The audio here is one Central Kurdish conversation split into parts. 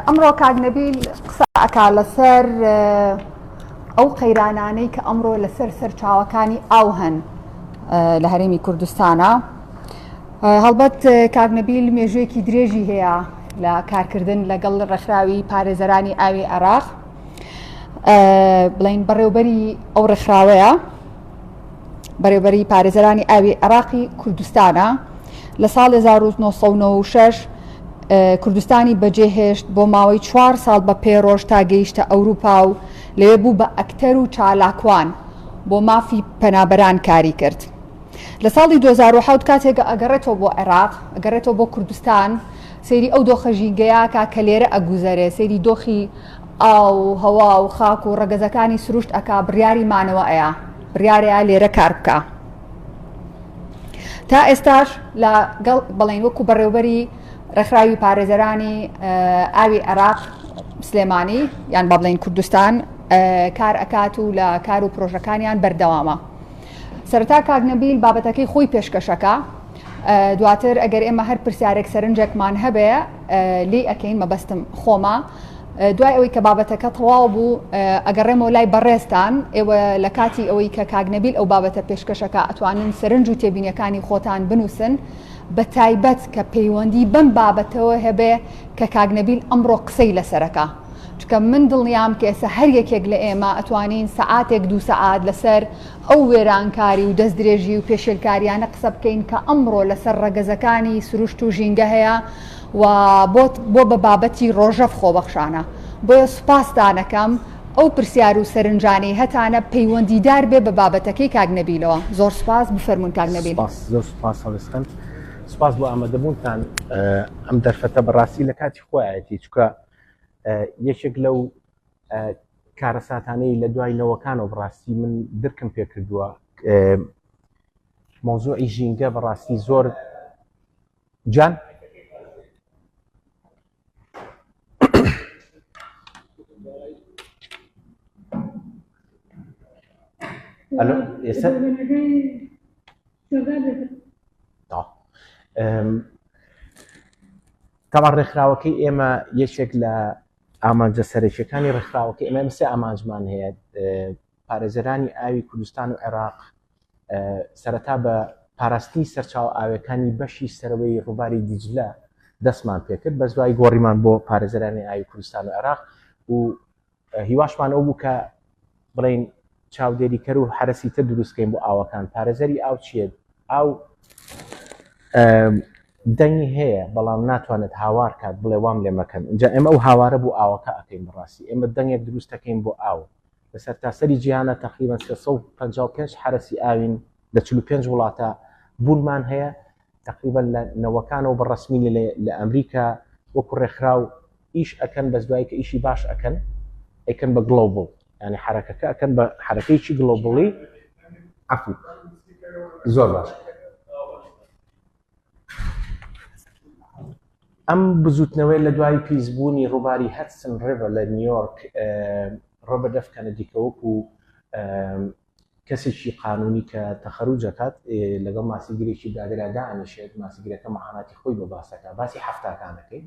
ئەمڕۆ کاک نەبیل قسە ئەکا لەسەر ئەو قەیرانانەی کە ئەمڕۆ لەسەر سەرچاوەکانی ئاو هەن لە هەرێمی کوردستانە. هەڵبەت کاک نەبیل مێژوویەکی درێژی هەیە لە کارکردن لەگەڵ ڕێکخراوی پارێزەرانی ئاوی عێراق بڵین بەڕێوبەری ئەو ڕێکخراوەیە بەرێوبەری پارێزەرانی ئاوی عێراقی کوردستانە لە ساڵ 1996 کوردستانی بەجێهێشت بۆ ماوەی چوار ساڵ بە پێ ڕۆژ تا گەیشتە ئەوروپا و لەوێ بوو بە ئەکتەر و چالاکوان بۆ مافی پەنابەران کاری کرد. لە ساڵی 2007 کاتێک ئەگەڕێتەوە بۆ عێراق ئەگەڕێتەوە بۆ کوردستان سەیری ئەو دۆخە ژینگەیەکە کە لێرە ئەگوزەرێ سەیری دۆخی ئاو و هەوا و خاک و ڕەگەزەکانی سروشت ئەکا بڕیاری مانەوە ئەیا بڕیارەیە لێرە کار بکا تا ئێستاش لە گەڵ بەڵین وەکو بەڕێوبەری ڕێکخراوی پارێزەرانی ئاوی عێراق سلێمانی یان با بڵێین کوردستان کار ئەکات و لە کار و پرۆژەکانیان بەردەوامە. سەرەتا کاک نەبیل بابەتەکەی خۆی پێشکەشەکە دواتر ئەگەر ئێمە هەر پرسیارێک سەرنجێکمان هەبێ لێی ئەکەین مەبەستم خۆمە دوای ئەوەی کە بابەتەکە تەواو بوو ئەگەڕێمەوە لای بەڕێزتان ئێوە لە کاتی ئەوەی کە کاک نەبیل ئەو بابەتە پێشکەشەکە ئەتوانن سەرنج و تێبینیەکانی خۆتان بنووسن بە تایبەت کە پەیوەندی بەم بابەتەوە هەبێ کە کاک نەبیل ئەمڕۆ قسەی لەسەرەکە چونکە من دڵنیام کە ئێستا هەر یەکێک لە ئێمە ئەتوانین سەعاتێک دوو سەعات لەسەر ئەو وێرانکاری و دەستدرێژی و پێشێلکاریانە قسە بکەین کە ئەمڕۆ لەسەر ڕەگەزەکانی سروشت و ژینگە هەیە و بۆت بۆ بە بابەتی ڕۆژەڤ خۆبەخشانە. بۆیە سوپاستان ئەکەم ئەو پرسیار و سەرنجانەی هەتانە پەیوەندیدار بێ بە بابەتەکەی کاک نەبیلەوە. زۆر سوپاس، بفەرموون کاک نەبیل. سوپاس، زۆر سوپاس هەڵوێستخان. سوپاس بۆ ئامادەبوونتان. ئەم دەرفەتە بەڕاستی لە کاتی خۆیەتی چونکە یەکێک لەو کارەساتانەی لە دوای نەوەکانەوە بەڕاستی من درکم پێکردووە مەوزوعی ژینگە بەڕاستی زۆر جان ئەلۆ ئێستا تاوان ڕێکخراوەکەی ئێمە یەکێک لە ئامانجە سەرەکیەکانی ڕێکخراوەکە ئێمە سێ ئامانجمان هەیە پارێزەرانی ئاوی کوردستان و عێراق سەرەتا بە پاراستنی سەرچاوە ئاوەکانی بەشی سەرەوەی ڕووباری دیجلە دەستمان پێکرد بەس دوای گۆڕیمان بۆ پارێزەرانی ئاوی کوردستان و عێراق و هیواشمان ئەو بوو کە بڵین چاودێریکەر و حرەسی تر دروستکەین بۆ ئاوەکان پارێزەری ئاو چییە ئاو دەنگی هەیە بەڵام ناتوانێت هاوار کات بڵێ وام لێ مەکەن اینجا ئێمە ئەو هاوارە بۆ ئاوەکە ئەکەین بەڕاستی ئێمە دەنگێک دروست دەکەین بۆ ئاو لە سەرتاسەری جیهانە تقریبا 355 حرەسی ئاوین لە 45 وڵاتە بوونمان هەیە تقریبا لە نەوەکانەوە بە ڕسمی لە ئەمریکا وەکو ڕێکخراو ئیش ئەکەن بەس دوای کە ئیشی باش ئەکەن ئەیکەن بە global یعنی حرەکەکە ئەکەن بە حرەکەیکی global ی عفو زۆر باش ئەم بزوتنەوەی لە دوای پیسبوونی ڕووباری Hudson River لە نیویۆرک ڕۆبەرت ئێف کەنەدی کە وەکو کەسێکی قانونی کە تەخەروج ئەکات لەگەڵ ماسیگرێکی برادەرا دائەنیشێت ماسیگرەکە معاناتی خۆی بۆ باسەکە باسی حەفتاکانەکەی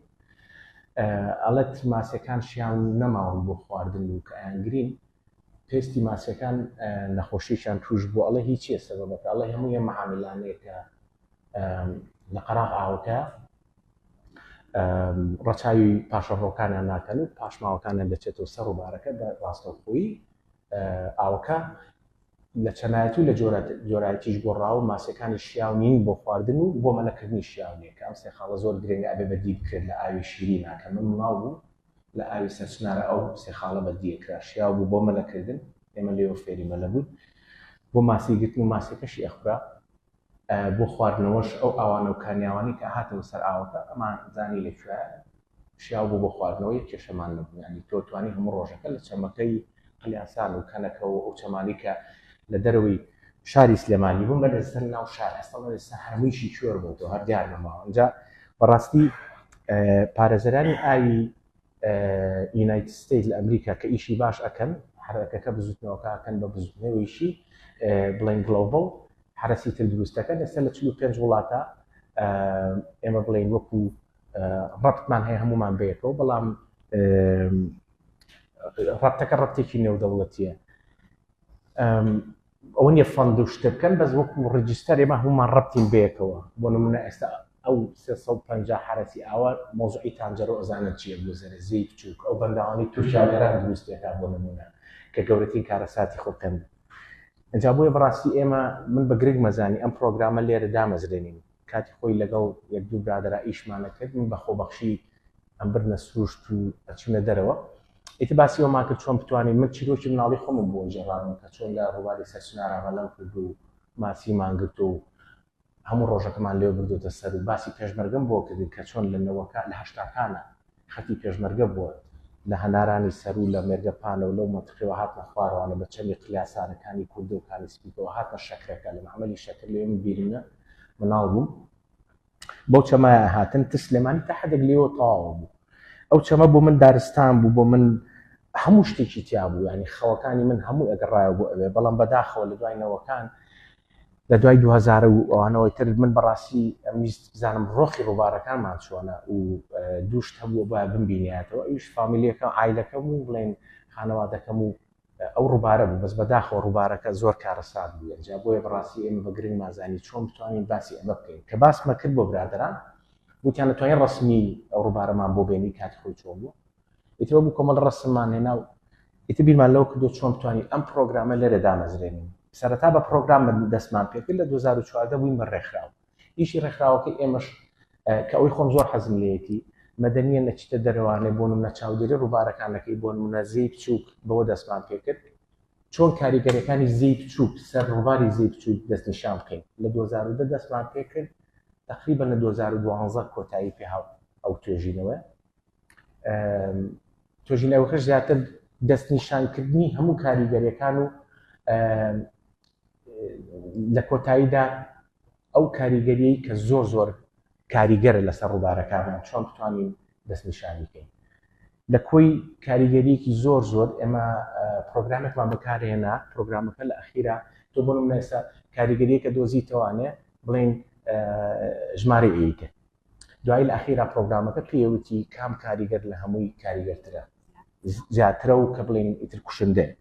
ئەڵێت ماسیەکان شیاون نەماون بۆ خواردن و کە ئەیانگرین پێستی ماسیەکان نەخۆشیشان توش بوو ئەڵێ هیچیە سەبەبەکە ئەڵێ هەموو یە معاملانەیە کە لە قەراغ ئاوەکە ڕەچاوی پاشەڕۆکانیان ناکەن و پاشماوەکانیان دەچێتەوە سەر ڕووبارەکە بە ڕاستەوخۆیی ئاوەکە لە چەنایەتی و لە جۆرایەتیش گۆڕاوە و ماسیەکانی شیاو نین بۆ خواردن و بۆ مەلەکردنی شیاو نییە کە ئەم سێ خاڵە زۆر گرنگە ئەبێ بەدی بکرێت لە ئاوی شیرینا کە من منداڵ بووم لە ئاوی سەرچنارە ئەو سێ خاڵە بەدیەکرا شیاو بوو بۆ مەلەکردن ئێمە لێوە فێری مەلە بووین بۆ ماسی گرتن و ماسیەکەشی ئەخورا بۆ خواردنەوەش ئەو ئاوانە و کانیاوانەی کە هاتەوە سەر ئاوەکە ئەمان زانی لە کوێ شیاو بوو بۆ خواردنەوە یەک کێشەمان نەبوو یعنی تۆ توانی هەموو ڕۆژەکە لە چەمەکەی قلیاسان و کەنەکە و ئەو چەمانی کە لە دەرەوەی شاری سلێمانی بوون بە لەسەر ناو شار ئێستا لەسەر هەموویشی کوێر بوو هەر دیار نەماوە ئینجا بەڕاستی پارێزەرانی ئاوی United State لە ئەمریکا کە ئیشی باش ئەکەن حرەکەکە بزوتنەوەکە ئەکەن بە بزوتنەوەیشی بڵێن global حرەسی تر دروست دەکەن ئێستا لە 45 وڵاتە ئێمە بڵێن وەکو ڕەبتمان هەیە هەمومان بەیەکەوە بەڵام ڕەبتەکە ڕەبتێکی نێودەوڵەتیە ئەوە نیە fund و شتە بکەن بەس وەکو register ئێمە هەمومان ڕەبتین بەیەکەوە بۆ نمونە ئێستا ئەو 350 حرەسی ئاوە مۆزعی تانجەرۆ ئەزانن چییە بۆ زەرە زێی بچووک ئەو بەنداوانەی تورکیا و ئێران دروستێکا بۆ نمونە کە گەورەترین کارەساتی خۆکەن ئەجا بۆیە بەڕاستی ئێمە من بە گرنگ مەزانی ئەم پرۆگرامە لێرە دامەزرێنین کاتی خۆی لەگەڵ یەک دوو برادەرا ئیشمانە کرد من بە خۆبەخشی ئەم بردنە سروشت و ئەچونە دەرەوە ئیتر باسی ئەومان کرد چۆن بتوانین من چیرۆکی مناڵی خۆمم بۆ گێڕانەوە کە چۆن لە ڕووباری سەرچنارا مەلەم کرد و ماسیمان گرت و هەموو ڕۆژەکەمان لێ بردوتە سەر و باسی پێشمەرگەم بۆ کردن کە چۆن لە نەوەکە لە هەشتاکانە خەتی پێشمەرگە بووە لە هەنارانی سەرو لە مێرگەپانە و لەو مەنتقەوە هاتنە خوارەوانە بە چەمی قلیاسانەکانی کوردە و کانی سپیکەوە هاتنە شەکرەکە لە مەعمەلی شەکر لێ من بیرمە مناڵ بووم بەو چەمایە هاتن تر سلێمانی تا حدێک لێوە تەواو بوو ئەو چەمە بۆ من دارستان بوو بۆ من هەموو شتێکی تیا بوو ینی خەوەکانی من هەموو ئەگەڕایەوە بۆ ئەوێ بەڵام بەداخەوە لە دوای نەوەکان لە دوای 2000 و ئەوانەوەی تر من بەڕاستی ئەمویست بزانم ڕۆخی ڕووبارەکانمان چۆنە و دووشت هەبووە باە بمبینیاتەوە ئەویش فامیلیەکە عایلەکەم و بڵێن خانەوادەکەم و ئەو ڕووبارە بوو بەس بەداخەوە ڕووبارەکە زۆر کارەسات بوو ئینجا بۆیە بەڕاستی ئێمە بە گرنگمان زانی چۆن بتوانین باسی ئەمە بکەین کە باسمە کرد بۆ برادەران وتیان دەتوانین ڕەسمی ئەو ڕووبارەمان بۆ بێنی کاتی خۆی چۆن بوو ئیتر بوو کۆمەڵ ڕەسممان هێنا و ئیتر بیرمان لەوە کردو چۆن بتوانین ئەم پرۆگرامە لێرە دامەزرێنین سەرەتا بە پرۆگرام دەستمان پێکرد لە 2014 بووین بە ڕێکخراو ئیشی ڕێکخراوەکەی ئێمەش کە ئەوەی خۆم زۆر حەزم لێیەتی مەدەنیە نەچیتە دەرەوانێ بۆ نمونە چاودێری ڕووبارەکانەکەی بۆ نمونە زێی بچووک بەوە دەستمان پێکرد چۆن کاریگەریەکانی زێی بچووک سەر ڕووباری زێی بچووک دەستنیشان بکەین لە 2010 دەستمان پێکرد تقریبا لە 2012 کۆتایی پێ هاو ئەو توێژینەوە توێژینەوەکەش زیاتر دەستنیشانکردنی هەموو کاریگەریەکان و لە کۆتاییدا ئەو کاریگەریەی کە زۆر زۆر کاریگەرە لەسەر ڕووبارەکانمان چۆن بتوانین دەستنیشانی بکەین لە کۆی کاریگەریەکی زۆر زۆر ئێمە پرۆگرامێکمان بەکارهێنا پرۆگرامەکە لە ئەخیرا تۆ بۆ نمونە ئێستا کاریگەریەکە دۆزیتەوانێ بڵێن ژمارەی ئەیتێ دوایی لە ئەخیرا پرۆگرامەکە پێوتی کام کاریگەر لە هەمووی کاریگەرترە زیاترە و کە بڵێن ئیتر کوشندەیە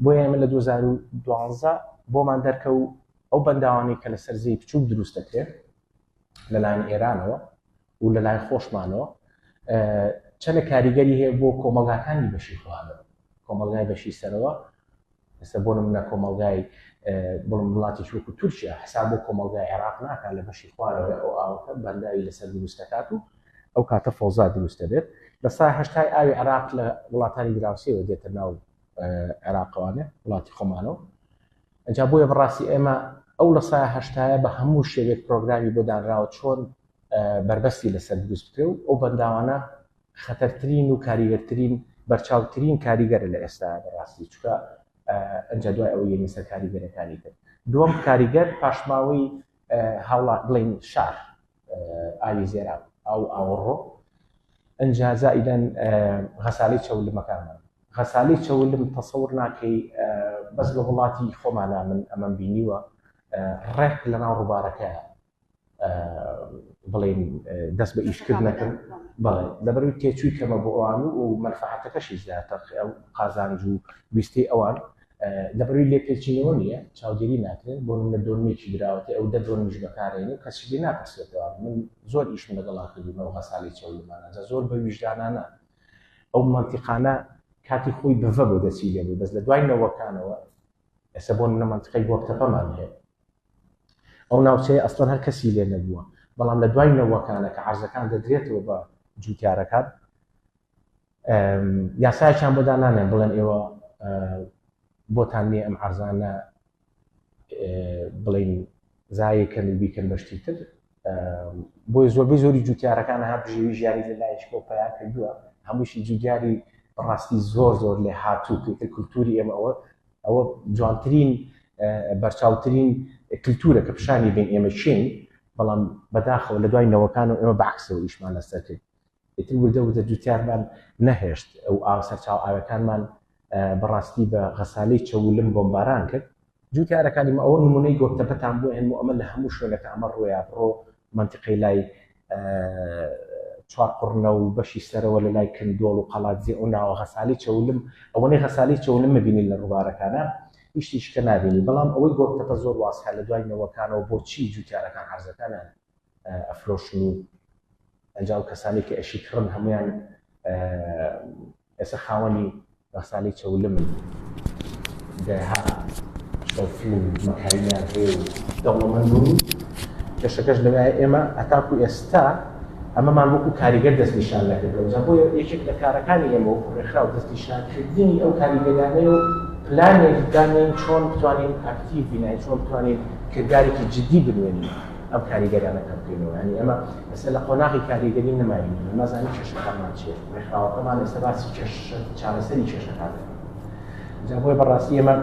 بۆیە ئێمە لە 2012 بۆمان دەرکە و ئەو بەنداوانەی کە لەسەر زێی بچووک دروست دەکرێن لەلایەن ئێرانەوە و لەلایەن خۆشمانەوە چەندە کاریگەری هەیە بۆ کۆمەڵگاکانی بەشی خوارەوە کۆمەڵگای بەشی سەرەوە ئێستا بۆ نمونە کۆمەڵگای بڵم وڵاتێکی وەکو تورکیا حساب بۆ کۆمەڵگای عێراق ناکات لە بەشی خوارەوە ئەو ئاوەکە بەنداوی لەسەر دروست دەکات و ئەو کاتە فەوزا دروست دەبێت لە سا هەشتای ئاوی عێراق لە وڵاتانی دراوسێوە دێتە ناو عێراقەوانێ وڵاتی خۆمانەوە ئەجا بۆیە بەڕاستی ئێمە ئەو لە سا هەشتایە بە هەموو شێوێک پرۆگرامی بۆ دانراوە چۆن بەربەستی لەسەر دروست بکرێ و ئەو بەنداوانە خەتەرترین و کاریگەرترین بەرچاوترین کاریگەرە لە ئێستا بەڕاستی چونکە ئەنجا دوای ئەوە یەنی سەر کاریگەرەکانی تر دووەم کاریگەر پاشماوەی هاوڵا بڵین شار ئاوی زێرا ئەو ئاوەڕۆ ئەنجا زائیدەن غەسالی چەولمەکانمان غەسالی چەولم تەسەور ناکەی بەس لە وڵاتی خۆمانە من ئەمەم بینیوە ڕێک لە ناو ڕووبارەکە بڵێن دەست بە ئیشکردنەکەن بەڵێ لەبەروی تێچووی کەمە بۆ ئەوان و مەنفەعەتەکەشی زیاتر ئەو قازانج و ویستی ئەوان لەبەروی لێپێچینەوە نییە چاودێری ناکرێن بۆ نمونە دۆنمێکی دراوەتێ ئەو دە دۆنمیش بەکارێنێ و کەسی لێ ناپرسێتەوە من زۆر ئیشم لەگەڵا کردوون ئەو غەسالی چەولمانە جا زۆر بە ویژدانانە ئەو مەنتیقانە کاتی خۆی بڤە بۆ دەچی لێ بوو بەس لە دوای نەوەکانەوە ئێستا بۆ نمونە مەنتیقەی گۆپتەپەمان هەیە ئەو ناوچەیە ئەسڵەن هەر کەسی لێ نەبووە بەڵام لە دوای نەوەکانە کە عەرزەکان دەدرێتەوە بە جوتیارەکان یاسایەکیان بۆ دانانێن بڵێن ئێوە بۆتان نییە ئەم عەرزانە بڵین زایەکەن و بیکەن بەشتی تر بۆی زۆربەی زۆری جوتیارەکان ها بژێوی ژیانی لە لایشکەوە پیا کردووە هەمووشی جوتیاری بەڕاستی زۆر زۆر لێ هاتوو کە کولتوری ئێمە ئەوە ئەوە جوانترین بەرچاوترین کللتورە کە پیشانی بین ئێمە چین بەڵام بەداخەوە لە دوای نەوەکان و ئێمە بەعکسەوە ئیشمان لەسەر کرد ئیتر وردە وردە جوتیارمان نەهێشت ئەو ئاو سەرچاو ئاوەکانمان بەڕاستی بە غەسالەی چەولم بۆمباران کرد جوتیارەکانی مە ئەوە نمونەی گۆپتەپەتان بۆ هێنم و ئەمە لە هەموو شوێنەکە ئەمە ڕۆیا بڕۆ منتیقەی لای. چوارقوڕنە و بەشی سەرەوە لە لای کندۆڵ و قەڵادزێ ئەو ناوە غەسالی چەولم ئەوەنەی غەسالی چەولم مەبینی لە ڕووبارەکانە هیچ شتێکی کە نابینی بەڵام ئەوەی گۆپتەپە زۆر وازحە لە دوای نەوەکانەوە بۆچی جوتیارەکان عەرزەکانیان ئەفرۆشن و ئەنجا ئەو کەسانەی کە ئەشی کڕن هەمویان ئێستا خاوەنی غەسالەی چەولمن دەها شەوفل و مەکاینیان هەیە و دەوڵەمەند بوون. کێشەکەش لەوایە ئێمە هەتاکو ئێستا ئەمەمان وەکو کاریگەر دەستنیشان نەکردووە. جا بۆیە یەکێک لە کارەکانی ئێمە وەکو ڕێکخراو دەستنیشانکردنی ئەو کاریگەریانەیە و پلانێک دانێین چۆن بتوانین ئاکتیڤ بین، یانی چۆن بتوانین کردارێکی جدی بنوێنین ئەم کاریگەریانە کەم بکەینەوە. یانی ئێمە ئێستا لە قۆناغی کاریگەری نەماوین، ئێمە نازانین کێشەکانمان چییە. ڕێکخراوەکەمان ئێستا باسی کێشە چارەسەری کێشەکان دەکات. جا بۆیە بەڕاستی ئێمە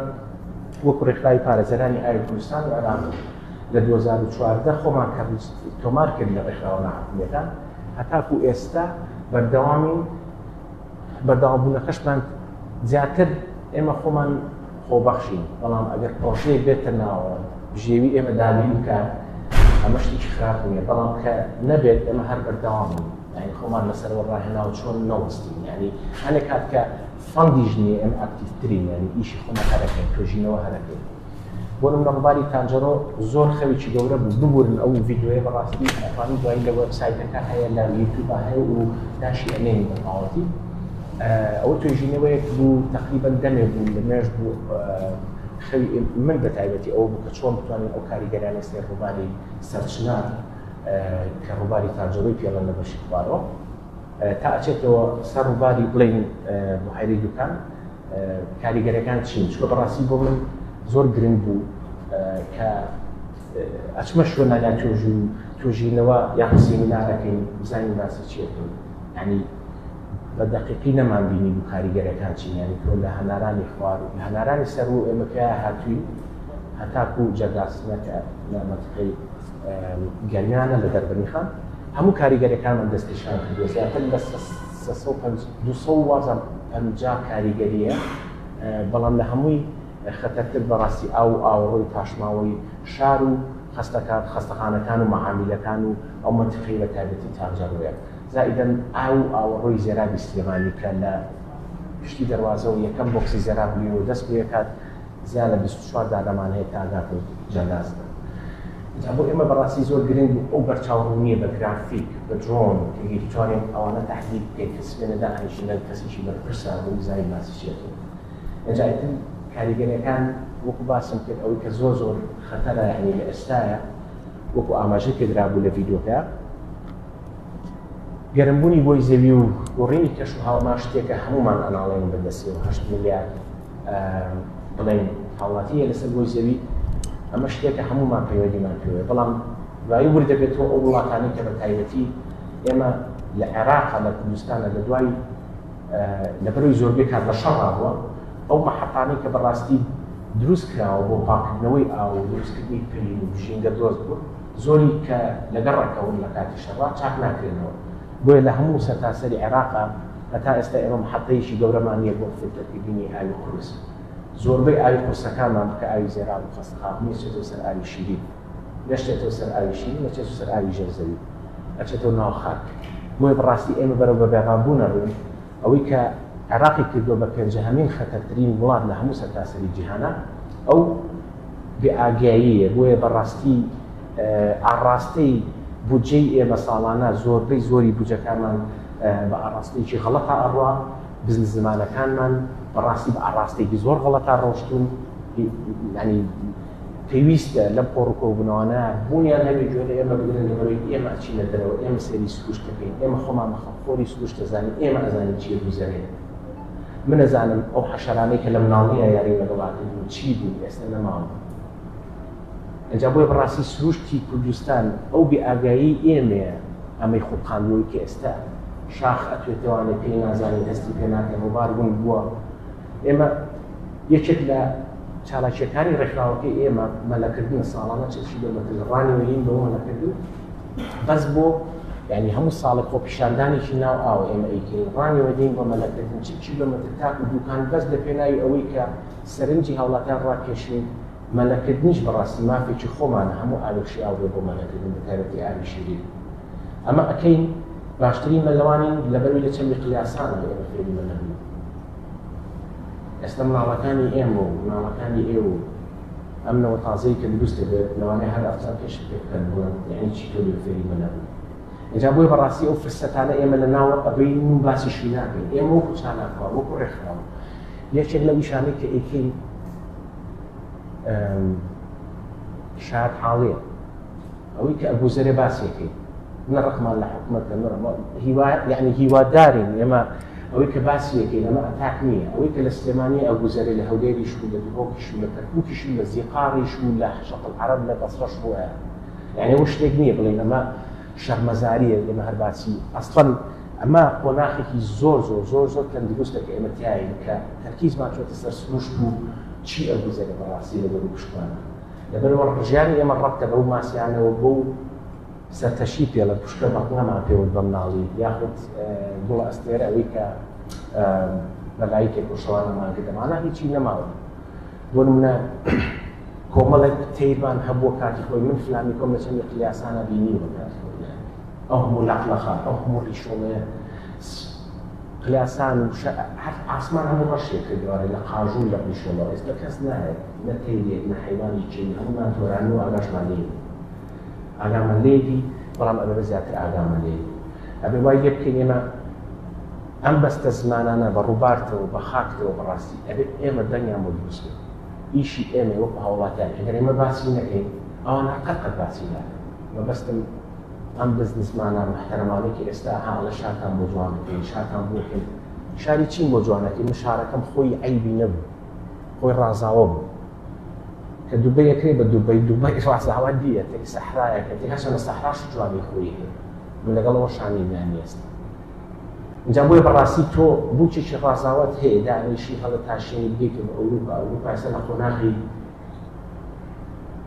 وەکو ڕێکخراوی پارێزەرانی ئاوی کوردستان و عێراق لە 2014 خۆمان کە تۆمار کرد لە ڕێکخراوە ناحکومیەکان هەتاکو ئێستا بەردەوامین. بەردەوامبوونەکەشمان زیاتر ئێمە خۆمان خۆبەخشین، بەڵام ئەگەر پرۆژەیەک بێتە ناوە بژێوی ئێمە دابین بکات ئەمە شتێکی خراپ نییە، بەڵام کە نەبێت ئێمە هەر بەردەوامین. یعنی خۆمان لەسەرەوە ڕاهێناوە چۆن نەوەستین. یعنی هەنێک کات کە fund یش نییە ئێمە ئەکتیڤترین، یعنی ئیشی خۆمان هەرەکەین، توێژینەوە هەرەکەین. بۆ نمونە ڕووباری تانجەرۆ زۆر خەوێکی گەورە بوو، ببورن ئەو ڤیدیۆیە بەڕاستی ئەتوانی دوایی لە وێبسایتەکە هەیە لە یوتیوب هەیە و داشی ئەنێین بە تەواوەتی. ئەوە توێژینەوەیەک بوو تقریبا دەمێ بوو لە مێژ بوو خەوی من بە تایبەتی ئەوە بوو کە چۆن بتوانین ئەو کاریگەریانەی سەر ڕووباری سەرچنار کە ڕووباری تانجەرۆی پێڵێن لە بەشی خوارەوە تا ئەچێتەوە سەر ڕووباری بڵێین بحیرەی دوکان کاریگەرەکان چین. چونکە بەڕاستی بۆ من زۆر گرنگ بوو کە ئەچمە شوێنانە توێژ و توێژینەوە یاخود سیمینارەکەین بزانین باسی چیەکەین. یعنی بە دەقیقی نەمان بینی بوو کاریگەرەکان چین. یعنی تۆ لە هەنارانی خوار و لە هەنارانی سەر و ئێمە پێیا هاتووین هەتاکو جەرداسنە کە لە مەنتیقەی گەرمیانە لە دەربەندیخان هەموو کاریگەرەکانمان دەستنیشان کردووە. زیاتر لە 250 کاریگەریە، بەڵام لە هەمووی خەتەرتر بەڕاستی ئاو و ئاوەڕۆی پاشماوەی شار و خەستەکان خەستەخانەکان و مەعامیلەکان و ئەو مەنتیقەی بە تایبەتی تانجەڕۆیە. زائیدەن ئاو و ئاوەڕۆی زێرابی سلێمانی کە لە پشتی دەروازەوە یەکەم بۆکسی زێراب لێوە دەست پێکات زیاد لە 24 دانەمان هەیە تا ئەگاتە جەنازە. جا بۆ ئێمە بەڕاستی زۆر گرنگ بوو ئەو بەرچاوڕوونییە بە گرافیک، بە درۆن، کە بتوانین ئەوانە تەحدید بکەین کە سبێنێ دائەنیشین لەگەڵ کەسێکی بەرپرسا بۆی بزانین باسی چی ئەکەین. ئینجا ئیتر کاریگەریەکان وەکو باسم کرد ئەوەی کە زۆر زۆر خەتەرە یعنی لە ئێستایا وەکو ئاماژەی پێدرابوو لە ڤیدیۆکە گەرمبوونی گۆی زەوی و گۆڕینی کەش و هەوا شتێکە هەموومان ئەناڵێن بەدەستیەوە. 8 ملیار بڵێن هاوڵاتیە لەسەر گۆی زەوی، ئەمە شتێکە هەموومان پەیوەندیمان پێوەیە. بەڵام دوایی ورد دەبێتەوە ئەو وڵاتانەی کە بە تایبەتی ئێمە لە عێراقا لە کوردستانە لە دوای لەبەرەوەی زۆربەی کات لە شەڕا بووە، ئەو مەحەتانەی کە بەڕاستی دروست کراوە بۆ پاکردنەوەی ئاو و دروستکردنی پەین و ژینگە دۆست بوون، زۆری کە لەگەڕەکەون لە کاتی شەڕا چاک ناکرێنەوە. بۆیە لە هەموو سەرتاسەری عێراقا هەتا ئێستا ئێمە محەتەیەکی گەورەمان نییە بۆ فلتەرکردنی ئاوی قورس. زۆربەی ئاوی قورسەکانمان کە ئاوی زێراب و خەستەخاک نییە چێتەوە سەر ئاوی شیرین، نەشتێتەوە سەر ئاوی شیرین، نەچێتەوە سەر ئاوی ژێر زەوی، ئەچێتەوە ناو خاک. بۆیە بەڕاستی ئێمە بەرەو بە بێغابوون ئەڕۆین. ئەوەی کە عێراقی کردووە بە پێنجەهەمین خەتەرترین وڵات لە هەموو سەرتاسەری جیهانە ئەو بێئاگاییە. بۆیە بەڕاستی ئاڕاستەی بودجەی ئێمە ساڵانە زۆربەی زۆری بودجەکانمان بە ئاڕاستەیەکی غەڵەتا ئەڕوا. بزنس زمانەکانمان بەڕاستی بە ئاڕاستەیەکی زۆر غەڵەتا ڕۆشتوون. یعنی پێویستە لەم کۆڕ و کۆبوونەوانە بوونیان هەبێ، گوێ لە ئێمە بگرن، لەبەرەوەی ئێمە ئەچینە دەرەوە، ئێمە سەیری سروشت دەکەین، ئێمە خۆمان بە خەمخۆری سروشت دەزانین، ئێمە ئەزانین چییە گوزەرێ. من ئەزانم ئەو حەشەرانەی کە لە مناڵییا یاریم لەگەڵا کردوون چی بوون، ئێستا نەماون. ئینجا بۆیە بەڕاستی سروشتی کوردستان ئەو بێئاگایی ئێمەیە ئەمەی خوڵقاندووەی کە ئێستا شاخ ئەتوێتەوانێ پێی نازانین، هەستی پێ ناکەین، ڕووبار ون بووە. ئێمە یەکێک لە چالاکیەکانی ڕێکخراوەکەی ئێمە مەلەکردنە، ساڵانە 40 کیلۆمەتر ڕانیوەین بۆ مەلەکردن، بەس بۆ یعنی هەموو ساڵێک خۆپیشاندانێکی ناو ئاو ئێمە ئەیکەین، ڕانیوە دێین بۆ مەلەکردن 40 کیلۆمەتر تاکو دوکان، بەس لە پێناوی ئەوەی کە سەرنجی هاوڵاتیان ڕاکێشین. مەلەکردنیش بەڕاستی مافێکی خۆمانە، هەموو ئاوێک شیاو بێ بۆ مەلەکردن، بە تایبەتی ئاوی شیرین. ئەمە ئەکەین. باشترین مەلەوانین لەبەروی لە چەمی قلیاسانەوە ئێمە فێری مەلە بووین. ئێستا مناڵەکانی ئێمە و مناڵەکانی ئێوە و ئەم نەوە تازەی کە دروست دەبێت لەوانەیە هەر ئەفسان پێشت پێ بکەن بڵێن یعنی چی تۆ لێ فێری مەلە بووی. ئینجا بۆیە بەڕاستی ئەو فرسەتانە ئێمە لە ناوە ئەبەین و باسیشی ناکەین. ئێمە وەکو چالاکوان وەکو ڕێکخراوە یەکێک لەو ئیشانەی کە ئەیکەین شار حاڵیە ئەوەی کە ئەگوزەرێ باسیەکەین نە ڕقمان لە حکومەتە نە هیوا یعنی هیوادارین ئێمە ئەوەی کە باسیەکەین ئەمە ئەتاک نییە ئەوەی کە لە سلێمانی ئەگوزەرێ لە هەولێریش و لە دهۆکیش و لە کەرکووکیش و لە زیقاڕیش و لە شەتڵ عەرەب لە بەسڕەش ڕووە یعنی ئەوە شتێک نییە بڵێین ئەمە شەرمەزاریە ئێمە هەر باسی ئەسڵەن ئەمە قۆناخێکی زۆر زۆر زۆر زۆر تەندروستە کە ئێمە تیاین کە تەرکیزمان چۆتە سەر سروشت و چی ئەگوزەرێ بەڕاستی لە دەور پشتمانە لەبەرئەوە ژیانی ئێمە ڕەبتە بەو ماسیانەوە بەو سەرتەشی پێڵە پشکە بەقنەمان پێوت بە مناڵی یاخود گوڵە ئەستێرە ئەوەی کە بەلای تێکۆشەوانەمان گردەمانە هیچی نەماوە بۆ نمونە کۆمەڵێک تەیرمان هەبووە کاتی خۆی من فلامیکۆم لە چەندی قلیاسانە بینیوە کاتی خۆی ئەو هەموو لەقلەقە ئەو هەموو ڕیشۆڵەیە قلیاسان و هەر ئاسمان هەموو ڕەشێ کردوارێ لە قاژوو لە ڕیشۆڵە ئێستا کەس نایەت نە تەیرێک نە حەیوانی کێوی هەموومان تۆرانی و ئاگاشمان لێی نییە ئاگامان لێیەتی بەڵام ئەبێ زیاتر ئاگامان لێی ئەبێ وای لێ بکەین ئێمە ئەم بەستە زمانانە بە ڕووبارتەوە بە خاکتەوە بەڕاستی ئەبێ ئێمە دەنگیان بۆ دروست بکەین ئیشی ئێمە وەکو هاوڵاتیان ئەگەر ئێمە باسی نەکەین ئەوان هەر قەت قەت باسی ناکەن مەبەستم ئەم بزنسمانە محتەرەمانەی کە ئێستا ها ئەڵێ شارتان بۆ جوان دەکەین شارتان بۆ کەین شاری چیم بۆ جوانەکەی من شارەکەم خۆی عەیبی نەبوو خۆی ڕازاوە بوو کە دوبەی ئەکرێ بە دوبەی دوبەی ڕازاوە دیە تێک سەحرایەکە تێک هەرچەندە سەحراش جوانی خۆی هەیە من لەگەڵ ئەوە شانیم یانی ئێستا اینجا بۆیە بەڕاستی تۆ بووکێکی ڕازاوەت هەیە دانیشی هەڵە تاشێنی بگەیتەوە بە ئەوروپا ئەوروپا ئێستا لە قۆناغی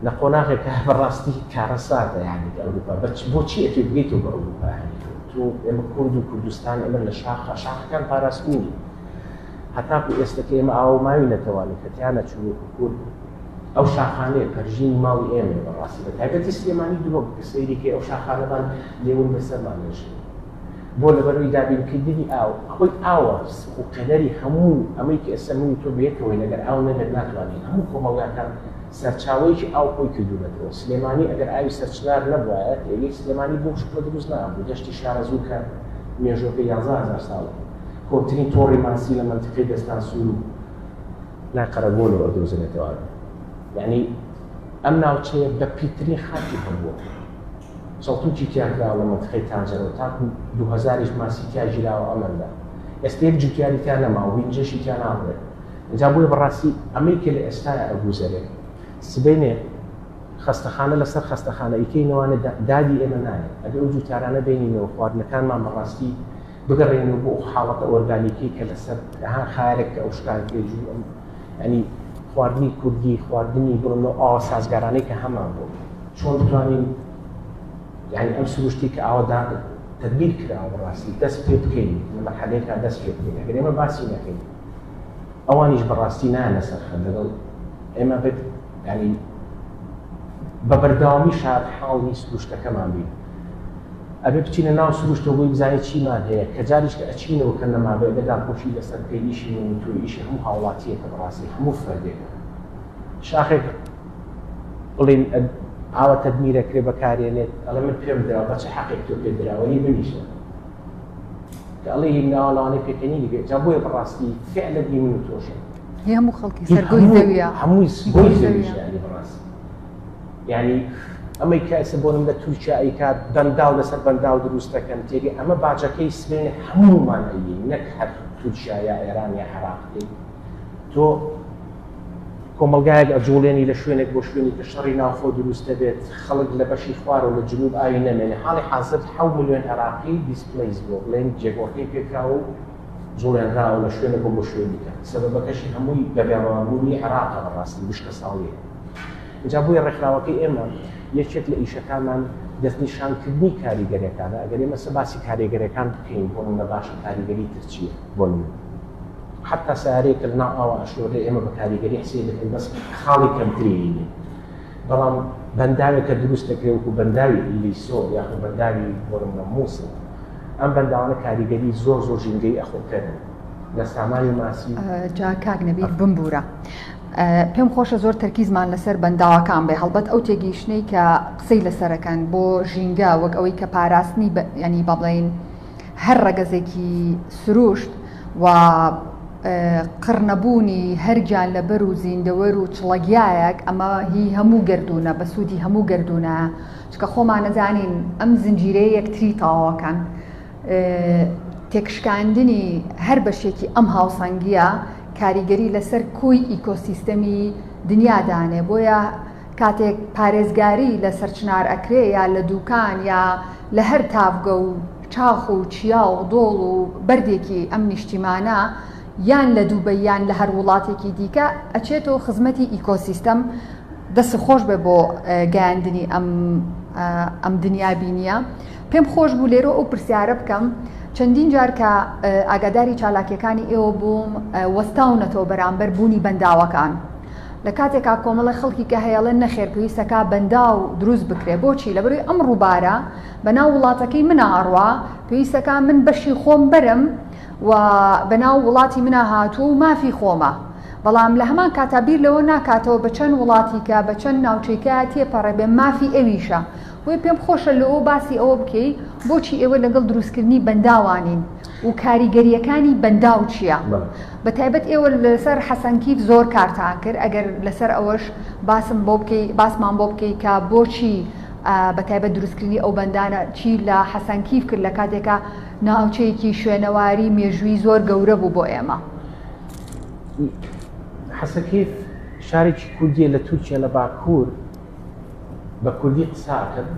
لە قۆناغێکە بەڕاستی کارەساتە یانی ئەوروپا بۆچی ئەتوێ بگەیتەوە بە ئەوروپا یانی تۆ ئێمە کورد و کوردستان ئێمە لە شاخە شاخەکان پاراستوونی هەتاکو ئێستە کە ئێمە ئاوە ماوینەتەوانی کە تیا نەچوون وەکو کورد ئەو شاخانەیە پەرژینی ماڵی ئێمەیە بەڕاستی بە تایبەتی سلێمانی دهۆک کە سەیری کەی ئەو شاخانەمان لێون بەسەرمان نەژین بۆ لەبەرەوەی دابینکردنی ئاو خۆی ئاوە خوقێنەری هەموو ئەمەی کە ئێستا من و تۆ بەیەکەوەین ئەگەر ئاو نەبێت ناتوانین هەموو کۆمەڵگاکان سەرچاوەیەکی ئاو خۆی کردوونەتەوە سلێمانی ئەگەر ئاوی سەرچنار نەبوایە تێگەی سلێمانی بۆ شکڵە دروست نابوو دەشتی شارەزوور کە مێژووەکەی 11,000 ساڵە کۆنترین تۆڕی ماسی لە مەنتیقەی دەستانسوور و لای قەرەگۆلەوە ئەدۆزرێتەوە یعنی ئەم ناوچەیە بە پیترین خاکی هەبووە چەڵتوکی تیا کراوە لە مەنتیقەی تانجەرەوە تاکو 2000یش ماسی تیا گیراوە ئەمەندە ئێستا یەک جوتیاری تیا نەماوە بینجەشی تیا ناڕوێت اینجا بۆیە بەڕاستی ئەمەی کە لە ئێستایا ئەگوزەرێ سبەینێ خەستەخانە لەسەر خەستەخانە ئیکەینەوانە دادی ئێمە نایەت ئەبێ ئەو جوتیارانە بینینەوە خواردنەکانمان بەڕاستی بگەڕێینەوە بۆ ئەو حاڵەتە ئۆرگانیکەی کە لەسەر ها خارێک کە ئەو شکار کرێ جوو ئەم ینی خواردنی کوردی خواردنی بڵم لەو ئاوە سازگارانەی کە هەمان بوو چۆن بتوانین یعنی ئەم سروشتی کە ئاوەدا تدبیر کراوە بەڕاستی دەست پێ بکەین لە مەرحەلەیەکا دەست پێ بکەین ئەگەر ئێمە باسی نەکەین ئەوانیش بەڕاستی نایەنە سەر خەت لەگەڵ ئێمە بێت ینی بە بەردەوامی شاد حاڵی سروشتەکەمان بین ئەبێ بچینە ناو سروشتەوە بۆی بزانین چیمان هەیە کە جاریش کە ئەچینەوە کە نەمابێ ئەبێ داکۆکی لەسەر بکەین ئیشی من و تۆ ئیشی هەموو هاوڵاتیەکە بەڕاستی هەموو فەردێکە شاخێک بڵین ئاوە تەدمیرەکرێ بەکارێنێت ئەڵێ من پێم دراوە بە چ حەقێک تۆ پێ دراوە هی منیشە کە ئەڵێ هی مناوە لەوانەیە پێکەنینی بێ جا بۆیە بەڕاستی فعلەن هی من و تۆشە هی هەموو خەڵکی سەر گۆی زەویە هەمووی گۆی زەویشە یعنی بەڕاستی یعنی ئەمەی کە ئێستا بۆ نمونە تورکیا ئەیکات بەنداو لەسەر بەنداو دروست دەکەن تێگەی ئەمە باجەکەی سبەینێ هەموومان ئەیین نەک هەر تورکیا یا ئێران یا عێراق تێ تۆ کۆمەڵگایەک ئەجوڵێنی لە شوێنێک بۆ شوێنی کە شەڕی ناوخۆ دروست دەبێت خەڵک لە بەشی خوارەوە لە جنوب ئاوی نەمێنێ حاڵی حازر حەو ملیۆن عێراقی displace بووە بڵێن جێگۆڕکەی پێکراوە و جوڵێنراوە لە شوێنێکەوە بۆ شوێنی دیکە سەبەبەکەشی هەمووی بەبیابانبوونی عێراقە بەڕاستی وشکەساڵییە ئینجا بۆیە ڕێکخراوەکەی ئێمە یەکێک لە ئیشەکانمان دەستنیشانکردنی کاریگەریەکانە، ئەگەر ئێمە سە باسی کارێگەرەکان بکەین بۆ نمونە باشە کاریگەری تر چییە بۆ نمونە حتا سیارەیەک کە لەناو ئاوا ئەشۆرێ ئێمە بە کاریگەری حسێ دەکەین بەس خاڵی کەمتری ئەینێ بەڵام بەنداوێک کە دروست دەکرێت وەکو بەنداوی لیسۆ یاخود بەنداوی بۆ نمونە مووسڵ. ئەم بەنداوانە کاریگەری زۆر زۆر ژینگەی ئەخوڵقێنن لە سامانی ماسی. جا کاک نەبیل بمبورە پێم خۆشە زۆر تەرکیزمان لەسەر بەنداوەکان بێ، هەڵبەت ئەو تێگەیشتنەی کە قسەی لەسەرەکەن بۆ ژینگە وەک ئەوەی کە پاراستنی ینی با بڵێین هەر ڕەگەزێکی سروشت و قڕنەبوونی هەر گیانلەبەر و زیندەوەر و چڵەگیایەک ئەمە هی هەموو گەردوونە بە سوودی هەموو گەردوونە چکە خۆمان نەزانین ئەم زنجیرەیە یەکتری تەواوەکەن تێکشکاندنی هەر بەشێکی ئەم هاوسەنگیە کاریگەری لەسەر کۆی ئیکۆسیستەمی دنیا دانێ بۆیە کاتێک پارێزگاری لە سەرچنار ئەکرێ یا لە دوکان یا لە هەر تاڤگە و چاخ و چیا و دۆڵ و بەردێکی ئەم نیشتیمانە یان لە دوبەی یان لە هەر وڵاتێکی دیکە ئەچێتەوە خزمەتی ئیکۆسیستەم دەست خۆش بێ بۆ گەیاندنی ئەم ئەم دنیابینیە پێم خۆش بوو لێرە ئەو پرسیارە بکەم چەندین جار کە ئاگاداری چالاکیەکانی ئێوە بووم وەستاونەتەوە بەرامبەر بوونی بەنداوەکان لە کاتێکا کۆمەڵی خەڵکی کە هەیەڵێن نەخێر پێویستەکە بەنداو دروست بکرێ بۆچی لەبەروی ئەم ڕووبارە بەناو وڵاتەکەی منە ئەڕوا پێویستەکە من بەشی خۆم بەرم و بەناو وڵاتی منە هاتووە و مافی خۆمە بەڵام لە هەمان کاتا بیر لەوە ناکاتەوە بە چەند وڵاتیکە بە چەند ناوچەیکە تێپەڕێ بێ مافی ئەویشە بۆیە پێم خۆشە لۆ باسی ئەوە بکەی بۆچی ئێوە لەگەڵ دروستکردنی بەنداوانین و کاریگەرییەکانی بەنداو چییە؟ بە تایبەت ئێوە لەسەر حەسەنکیف زۆر کارتان کرد ئەگەر لەسەر ئەوەش باسم بۆ بکەی باسمان بۆ بکەی کە بۆچی بە تایبەت دروستکردنی ئەو بەندانە چی لە حەسەنکیف کرد لە کاتێکا ناوچەیەکی شوێنەواری مێژووی زۆر گەورە بوو بۆ ئێمە. حەسەکیف شارێکی کوردیە لە تورکیا لە باکوور بە کوردی قسە ئەکەن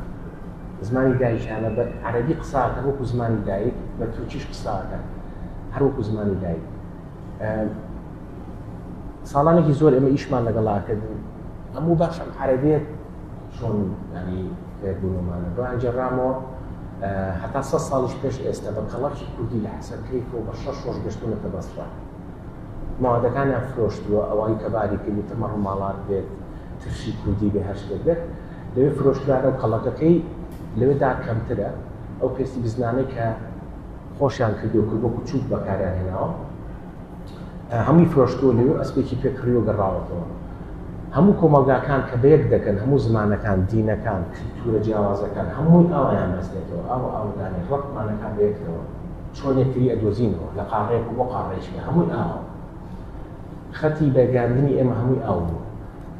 زمانی دایکیانە بە عەرەبی قسە ئەکەن وەکو زمانی دایک بە تورکیش قسە ئەکەن هەر وەکو زمانی دایک ساڵانێکی زۆر ئێمە ئیشمان لەگەڵا کردن هەموو باش ئەم عەرەبیەت چۆن ینی فێربوونەمانە بۆیان جێڕامەوە هەتا سە ساڵیش پێش ئێستا بە کەڵکی کوردی لە حەسەن کەیفەوە بە شەش ڕۆژ گەشتونەتە بەسڕە مادەکانیان فرۆشتووە ئەوەی کە باری کردوتە مەڕ و ماڵات بێت ترشی کوردی بێ هەر شتێک بێت لەوێ فرۆشترانە و کەڵەکەکەی لەوێدا کەمترە ئەو پێستی بزنانەی کە خۆشیان کردو کە وەکو چوک بەکاریان هێناوە هەمووی فرۆشتووە لەوێ ئەسپێکی پێکڕی و گەڕاوەتەوە هەموو کۆمەڵگاکان کە بەیەک دەکەن هەموو زمانەکان دینەکان کلتورە جیاوازەکان هەمووی ئاوایان بەستێتەوە ئاوە ئاودانێ ڕەتمانەکان بەیەکەوە چۆن یەکتری ئەدۆزینەوە لە قاڕەیەک و بۆ قاڕەیەکی هەمووی ئاوە خەتی بەگاندنی ئێمە هەمووی ئاو بوو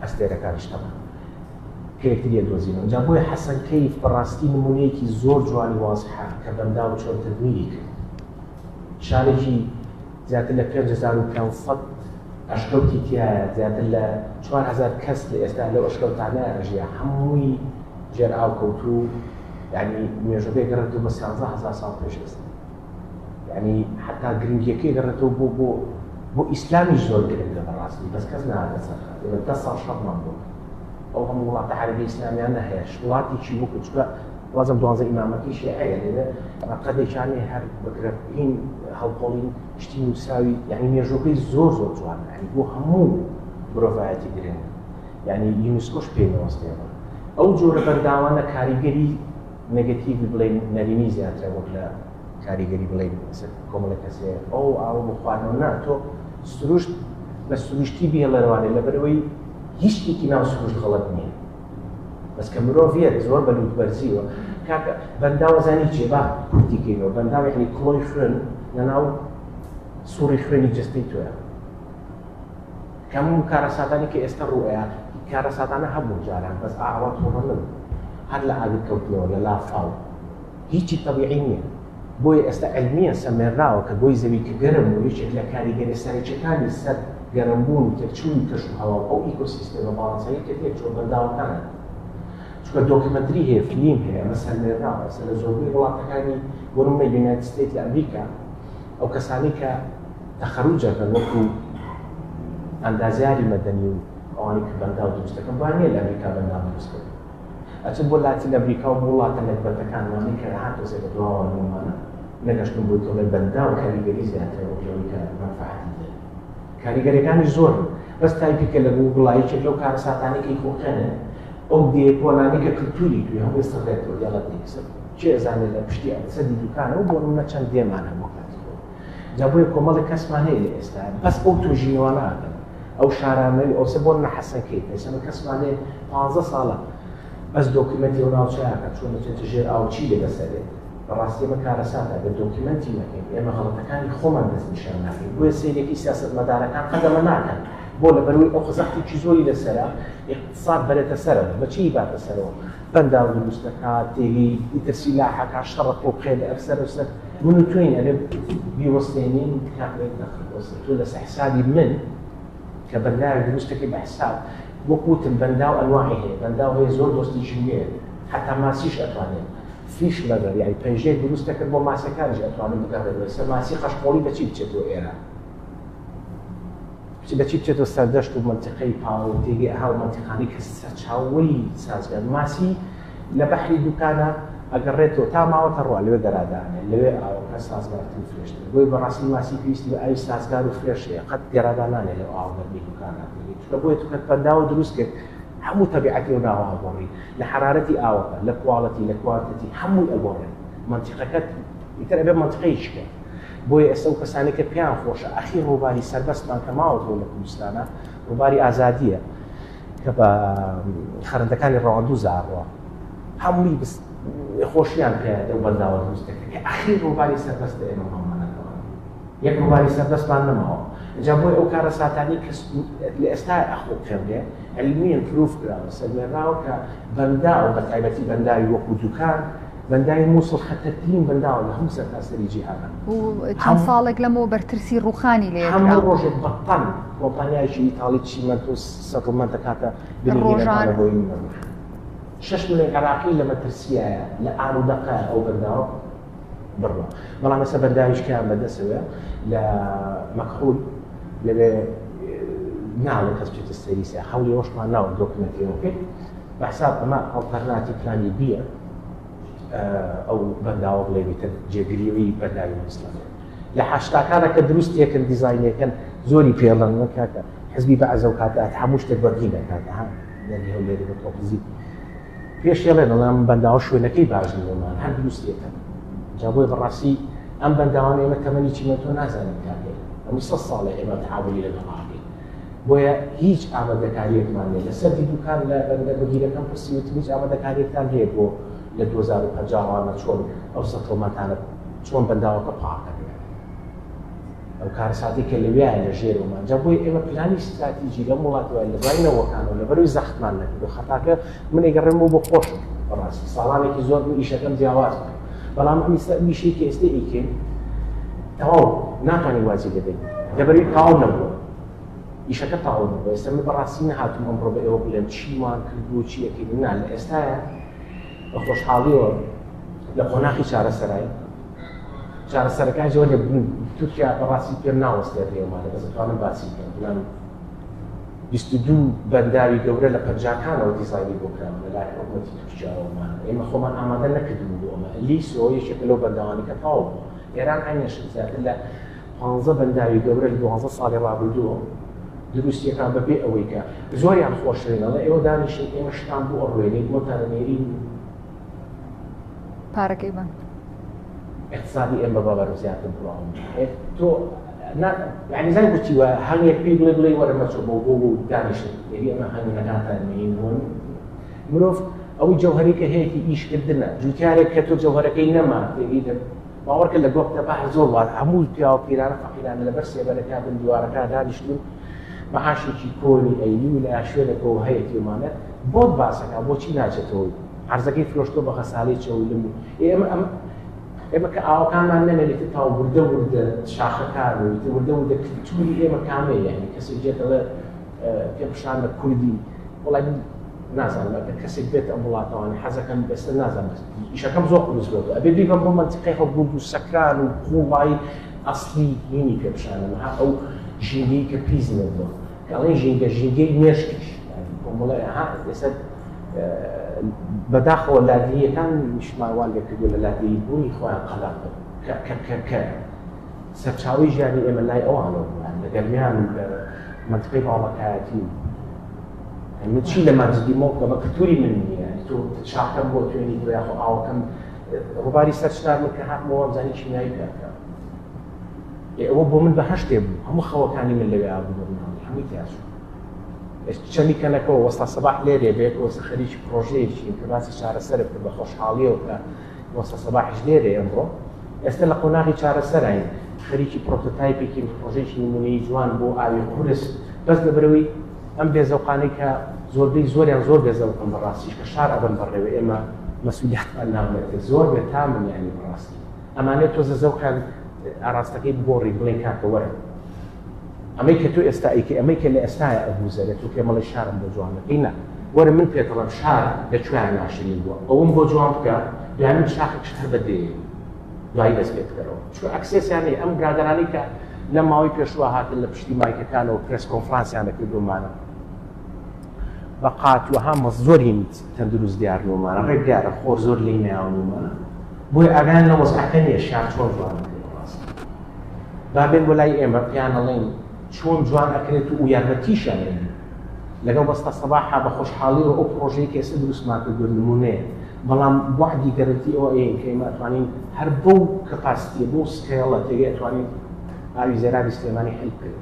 ئەستێرەکانیش تەبعەن کە یەکتری ئەدۆزینەوە جا بۆیە حەسەن کەیف بەڕاستی نمونەیەکی زۆر جوانی وازحە کە بەنداو چۆن تەدمیری کرد شارێکی زیاتر لە 5500 ئەشکەوتی تایە زیاتر لە 4000 کەس لە ئێستا لەو ئەشکەوتانە ئەژیا هەمووی ژێر ئاو کەوتوو یعنی مێژوەکەی گەڕێتەوە بە 13000 ساڵ پێش ئێستا یعنی حتا گرنگیەکەی گەڕێتەوە بۆ بۆ بۆ ئیسلامیش زۆر گرنگە بەڕاستی بەس کەس نهاتە سەر خەت ئێمە 10 ساڵ شەڕمان بۆ کرد ئەو هەموو وڵاتە عەرەبی ئیسلامیانە هەیە وڵاتێکی وەکو چونکە وازم دوانزە ئیمامەکەی شیعەیە لێرە ڕەقەدێکیان هەر بگرە هین هەڵکۆڵین شتی نووسراوی یعنی مێژوەکەی زۆر زۆر جوانە یعنی بۆ هەموو مرۆڤایەتی گرنگە یعنی یونسکۆش پێی نەوەستێەوە ئەو جۆرە بەنداوانە کاریگەری نەگەتیڤی بڵێن نەرێنی زیاترە وەک لە کاریگەری بڵێن لەسەر کۆمەڵە کەسێ ئەو ئاوە بۆ خواردنەوە نا تۆ سروشت بە سروشتی بهێڵەرەوانێ لەبەرئەوەی هیچ شتێکی ناو سروشت غەڵەت نییە بەس کە مرۆڤ یەت زۆر بە لوت بەرزیوە کاکە بەنداوە زانی چیە با کورتی کەینەوە بەنداو یعنی کڵۆی خوێن لەناو سوڕی خوێنی جەستەی تۆیە هەموو کارەساتانی کە ئێستا ڕوئەیە کارەساتانە هەبوو جاران بەس ئاوا توڕە نەبوو هەر لە ئاگر کەوتنەوە لە لافاو هیچی تەبیعی نییە بۆیە ئێستا عیلمیەن سەلمێنراوە کە گۆی زەوی کە گەرم بوو یەکێک لە کاریگەریە سەرەکیەکانی سەر گەرم بوون و تێکچوونی کەش و هەوا و ئەو ئیکۆسیستێمە باڵانسەی کە تێکچووە بەنداوەکانە چونکە دۆکیمەنتری هەیە فلیم هەیە ئەمە سەلمێنراوە ئێستا لە زۆربەی وڵاتەکانی بۆ نمونە United State لە ئەمریکا ئەو کەسانی کە تەخەروج ئەکەن وەکو ئەندازیاری مەدەنی و ئەوانەی کە بەنداو دروست دەکەن بۆیان نییە لە ئەمریکا بەنداو دروست بکەن ئەچن بۆ لاتین ئەمریکا و بۆ وڵاتە نەگبەتەکان وانەی کە ها تۆزێ بە دواوە نومانە نەگەشتن بۆی کە بڵێ بەنداو کاریگەری زیاترە وەک لەوەی کە مەنفەعەتی دێ کاریگەریەکانی زۆرن بەس تایپی کە لە گووگڵا یەکێک لەو کارەساتانەی کە ئیخوڵقێنێ ئەو دێ کۆنانەی کە کلتوری توێ هەمووی سڕێتەوە یاڵا دێکسەر. کێ ئەزانێ لە پشتی سەدی دوکانەوە بۆ نمونە چەند دێمان هەبوو کاتی خۆی. جا بۆیە کۆمەڵێک کەسمان هەیە لە ئێستا بەس ئەو توێژینەوانە ئەکەن ئەو شارانەی ئەوسە بۆ نمونە حەسەنکەیت ئێستا من کەسمان هەیە 15 ساڵە بەس دۆکیمەنتی ئەو ناوچەیە ئەکات چۆن دەچێتە ژێر ئاو چی لێ بەسەرێت بەڕاستی ئەمە کارەساتە ئەگەر دۆکیمەنتی نەکەین ئێمە غەڵەتەکانی خۆمان دەستنیشان ناکەین بۆیە سەیرێکی سیاسەتمەدارەکان قەت ئەمە ناکەن بۆ لەبەرئەوەی ئەو زەختێکی زۆری لەسەرە ئیقتساد بەرێتە سەرەوە بە چی باتە سەرەوە بەنداو دروست دەکات تێگەی ئیتر سیلاحەکە شەڕە خۆبخێنە ئەفسەر و سەر من و تۆین ئەبێ بیوەستێنین کاکە نەخۆستە تۆ لەسەر حسابی من کە بەنداوێک دروست دەکەی بە حساب وەک وتم بەنداو ئەنواعی هەیە بەنداو هەیە زۆر دۆستی ژینگەیە حتا ماسیش ئەتوانێت فیش لەگەر یاری پەنجەیەک دروست دەکرد بۆ ماسیەکانیش ئەتوانن بگەڕێنەوە سەر ماسی قەشقۆڵی بەچی بچێتەوە ئێران بەچی بچێتەوە سەردەشت و مەنتیقەی پاوە و تێگەی ئەها و مەنتیقانەی کە سەرچاوەی سازگار ماسی لە بەحری دوکانە ئەگەڕێتەوە تا ماوەتە ڕوا لەوێ گەرادانێ لەوێ ئاوەکە سازگارتر و فرێشتر بۆیە بەڕاستی ماسی پێویستی بە ئاوی سازگار و فرێش هەیە قەت گەرادانانێ لەو ئاوە گەرمی دوکانە چونکە بۆیە تۆ کە بەنداوە دروست کرد هەموو تەبیعەتی ئەو ناوە ئەگۆڕی لە حەرارەتی ئاوەکە لە کواڵەتی لە کوانتەتی هەمووی ئەگۆڕێ مەنتیقەکەت ئیتر ئەبێ مەنتیقەیەکی کە بۆیە ئێستا ئەو کەسانەی کە پێیان خۆشە ئەخی ڕووباری سەربەستمان کە ماوەتەوە لە کوردستانە ڕووباری ئازادیە کە بە خەرندەکانی ڕەواندوزا ئەڕوا هەمووی بس خۆشیان پێ لەو بەنداوە دروست دەکرد کە ئەخی ڕووباری سەربەستە ئێمە مامانەکەوە یەک ڕووباری سەربەستمان نەماوە جا بۆی ئەو کارەساتانی کە لە ئێستا ئەخوڵقێنرێ علمیان proof کراوە سەلمێنراوە کە بەنداو بە تایبەتی بەنداوی وەکو دوکان بەنداوی مووسڵ خەتەرترین بەنداوە لە هەموو سەرتاسەری جیهانە. و چەند ساڵێک لەمەوبەر ترسی ڕووخانی لێ کرا. هەموو ڕۆژێک بە تەن کۆمپانیایەکی ئیتاڵی چیمەنتۆ settlement دەکاتە بنی ڕۆژان. 6 ملیۆن عێراقی لە مەترسیایە لە ئان و دەقە ئەو بەنداوە بڕوا. بەڵام ئێستا بەنداویش کەیان بەدەسەوەیە لە مەکحول لەوێ ناڵێ کەس بچێتە سەری سێ هەوڵی ئەوەشمان ناوە دۆکمێنتی ئەوە بکەین. بە حساب ئەمە ئەڵتەرناتی پلانی بیە ئەو بەنداوە بڵێ بیتر جێگریەوەی بەنداوی موسڵە لە حەشتاکانە کە دروستێکن دیزاینەکەن زۆری پێڵەن کاکە حزبی بەعزە و کاتات هەموو شتێک بەرگی دەکات ها دەنگی هەولێری بە تۆپزی پێشێڵێن ئەڵێم بەنداوە شوێنەکەی باش نییەمان هەر دروستێکن جا بۆیە بەڕاستی ئەم بەنداوانە ئێمە تەمەنی چیمەنتۆ نازانین کاکە هەموو سە ساڵە ئێمە تعاملی لەگەڵ ئاکەین بۆیە هیچ ئامادەکارییەکمان نیە. لە سەردی دوکان لە بەندە مدیرەکەم پرسی وتم هیچ ئامادەکارییەکتان هەیە بۆ لە 2050 وانە چۆن ئەو settlement انە چۆن بەنداوەکە پاک دەکرێت ئەو کارەساتی کە لەویایە لە ژێرەوەمان جا بۆیە ئێمە پلانی ستراتیژی لەم وڵاتەوە لە دوای نەوەکانەوە لەبەروی زەختمان نەکرد و خەتاکە من ئەگەڕێمەوە بۆ خۆشم بەڕاستی ساڵانێکی زۆر بوو ئیشەکەم جیاواز بوو بەڵام ئەم ئیستا ئیشەی کە ئێستا ئیکەین تەواو ناتوانین وازی لێ بێنین لەبەروی تەواو نەبووە ئیشەکە تەواو نەبووە ئێستا من بەڕاستی نەهاتووم ئەمڕۆ بە ئێوە بڵێم چیمان کردووە چی ئەکەین نا لە ئێستاە بە خۆشحاڵیەوە لە قۆناخی چارەسەرای چارەسەرەکان زۆر لە تورکیا بەڕاستی پێم ناوەستێت لێمانە بەس ئەتوانم باسی بکەم بڵێم 22 بەنداوی گەورە لە پەنجاکانەوە دیزاینی بۆ کراوە لەلایەن حکوومەتی تورکیاوەمان ئێمە خۆمان ئامادە نەکردبوو بۆ ئەمە لیسۆ یەکێکە لەو بەنداوانەی کە تەواو بووە ئێران عینەشت زیاتر لە پانزە بەنداوی گەورە لە دوانزە ساڵی ڕابردووە دروستیەکان بەبێ ئەوەی کە زۆریان خۆشوێن ئەڵێ ئێوە دانیشن ئێمە شتان بۆ ئەڕوێنین بۆتان ئەنێرین پارەکەی بەن اقتصادی ئێمە بە بەرەو زیاتر بڕاوم تۆ یعنی زای گوتی وە هەنگێک پێی بڵێ بڵێ وەرە مەچۆ بۆ بۆ بۆ دانیشن یعنی ئەمە هەنگەکانتان نین بوون مرۆڤ ئەوەی جەوهەری کە هەیەی ئیشکردنە جوتیارێک کە تۆ جەوهەرەکەی نەما تێگەی باوەڕکە لە گۆپتە بەحر زۆر وات هەموو پیاوە پیرانە فەقیرانە لەبەر سێبەرەکە بن دیوارەکە دانیشتون مەعاشێکی کۆنی ئەیلی و لە شوێنێکەوە هەیەتی ومانە بۆت باسەکە بۆچی ناچێتەوە عەرزەکەی فرۆشتۆ بە غەسالەی چەولم و ئێمە ئەم ئێمە کە ئاوەکانمان نەمێنێت تا وردە وردە شاخەکان و وردە وردە کلتوری ئێمە کامەیە یعنی کەسێک دێت دەڵێ پێم پیشان لە کوردی وەڵای من نازانم ئەگەر کەسێک بێت ئەم وڵاتەوانە حەزەکەم ئێستا نازانم ئیشەکەم زۆر قورس بۆ ئەبێ بیبەم بۆ مەنتیقەی هەڵگورد و سەکران و قوڵایی ئەسلی هینی پێ پیشانم ها ئەو ژینگەی کە پیس نەبووە کە ئەڵێن ژینگە ژینگەی مێشکیش کۆمەڵێ ها ئێستا بەداخەوە لادێیەکان نیشمان وان لێکردووە لە لادێی بوونی خۆیان قەلەق بن کە کە کە کە سەرچاوەی ژیانی ئێمە لای ئەوانەوە بوو لە گەرمیان و لە مەنتقەی باڵەکایەتی و من چی لە ماجدی مۆڵ بکەم کلتوری من نییە تۆ شاخەکەم بۆ توێنی تۆ یاخۆ ئاوەکەم ڕووباری سەرچنار من کە هاتمەوە وامزانی کیمیایی پیا کرا. ئێ ئەوە بۆ من بەهەشتێ بوو، هەموو خەوەکانی من لەوێ بوو بە مناڵی، هەمووی تیا چوو. چەمی کەنەکەوە وەستا سەباح لێرێ بێت، وەستا خەریکی پرۆژەیەکین کە باسی چارەسەرە کرد بە خۆشحاڵیەوە کە وەستا سەباحیش لێرێ ئەمڕۆ. ئێستا لە قۆناغی چارەسەراین، خەریکی prototype ێکین، پرۆژەیەکی نموونەیی جوان بۆ ئاوی قورس، بەس لەبەرئەوەی ئەم بێزەوقانەی کە زۆربەی زۆریان زۆر بێزەوقن بەڕاستیش کە شار ئەبەن بەڕێوە ئێمە مەسئولیاتمان ناونەتێ زۆر بێتامن یانی بەڕاستی ئەمانەیە تۆزە زەوقیان ئاراستەکەی بگۆڕین بڵێن کاکە وەرە ئەمەی کە تۆ ئێستا ئەیکەی ئەمەی کە لە ئێستایا ئەگوزەرێت تۆ پێمەڵێ شارم بۆ جوان دەکەی نا وەرە من پێتەڵێم شار لە کوێیا ناشرین بووە ئەوم بۆ جوان بکە دوای من شاخێکش هەر بە دێیە دوایی دەست پێ بکەرەوە چونکە access یان نیە ئەم برادەرانەی کە لەم ماوەی پێشوە هاتن لە پشتی مایکەکانەوە press conference یان دەکرد بۆمانە بە قات وەها مەزۆرین تەندروست دیارنومانە ڕێک دیارە خۆر زۆر لی ناونومانە بۆیە ئاگایان لە وەزعەکە نییە شار چۆن جوان دەکرێت ڕاست با بێن بۆ لای ئێمە پێیان ئەڵێین چۆن جوان ئەکرێت و یارمەتیشیان ئەین لەگەڵ بەستە سەباحا بە خۆشحاڵیەوە ئەو پڕۆژەی کە ئێستا دروستمان کردووە نمونەیە بەڵام وەعدی گەرەنتی ئەوە ئەیەین کە ئێمە ئەتوانین هەر بەو capacity یە بەو scale ە تێگەی ئەتوانین ئاوی زێرابی سلێمانی حل بکەین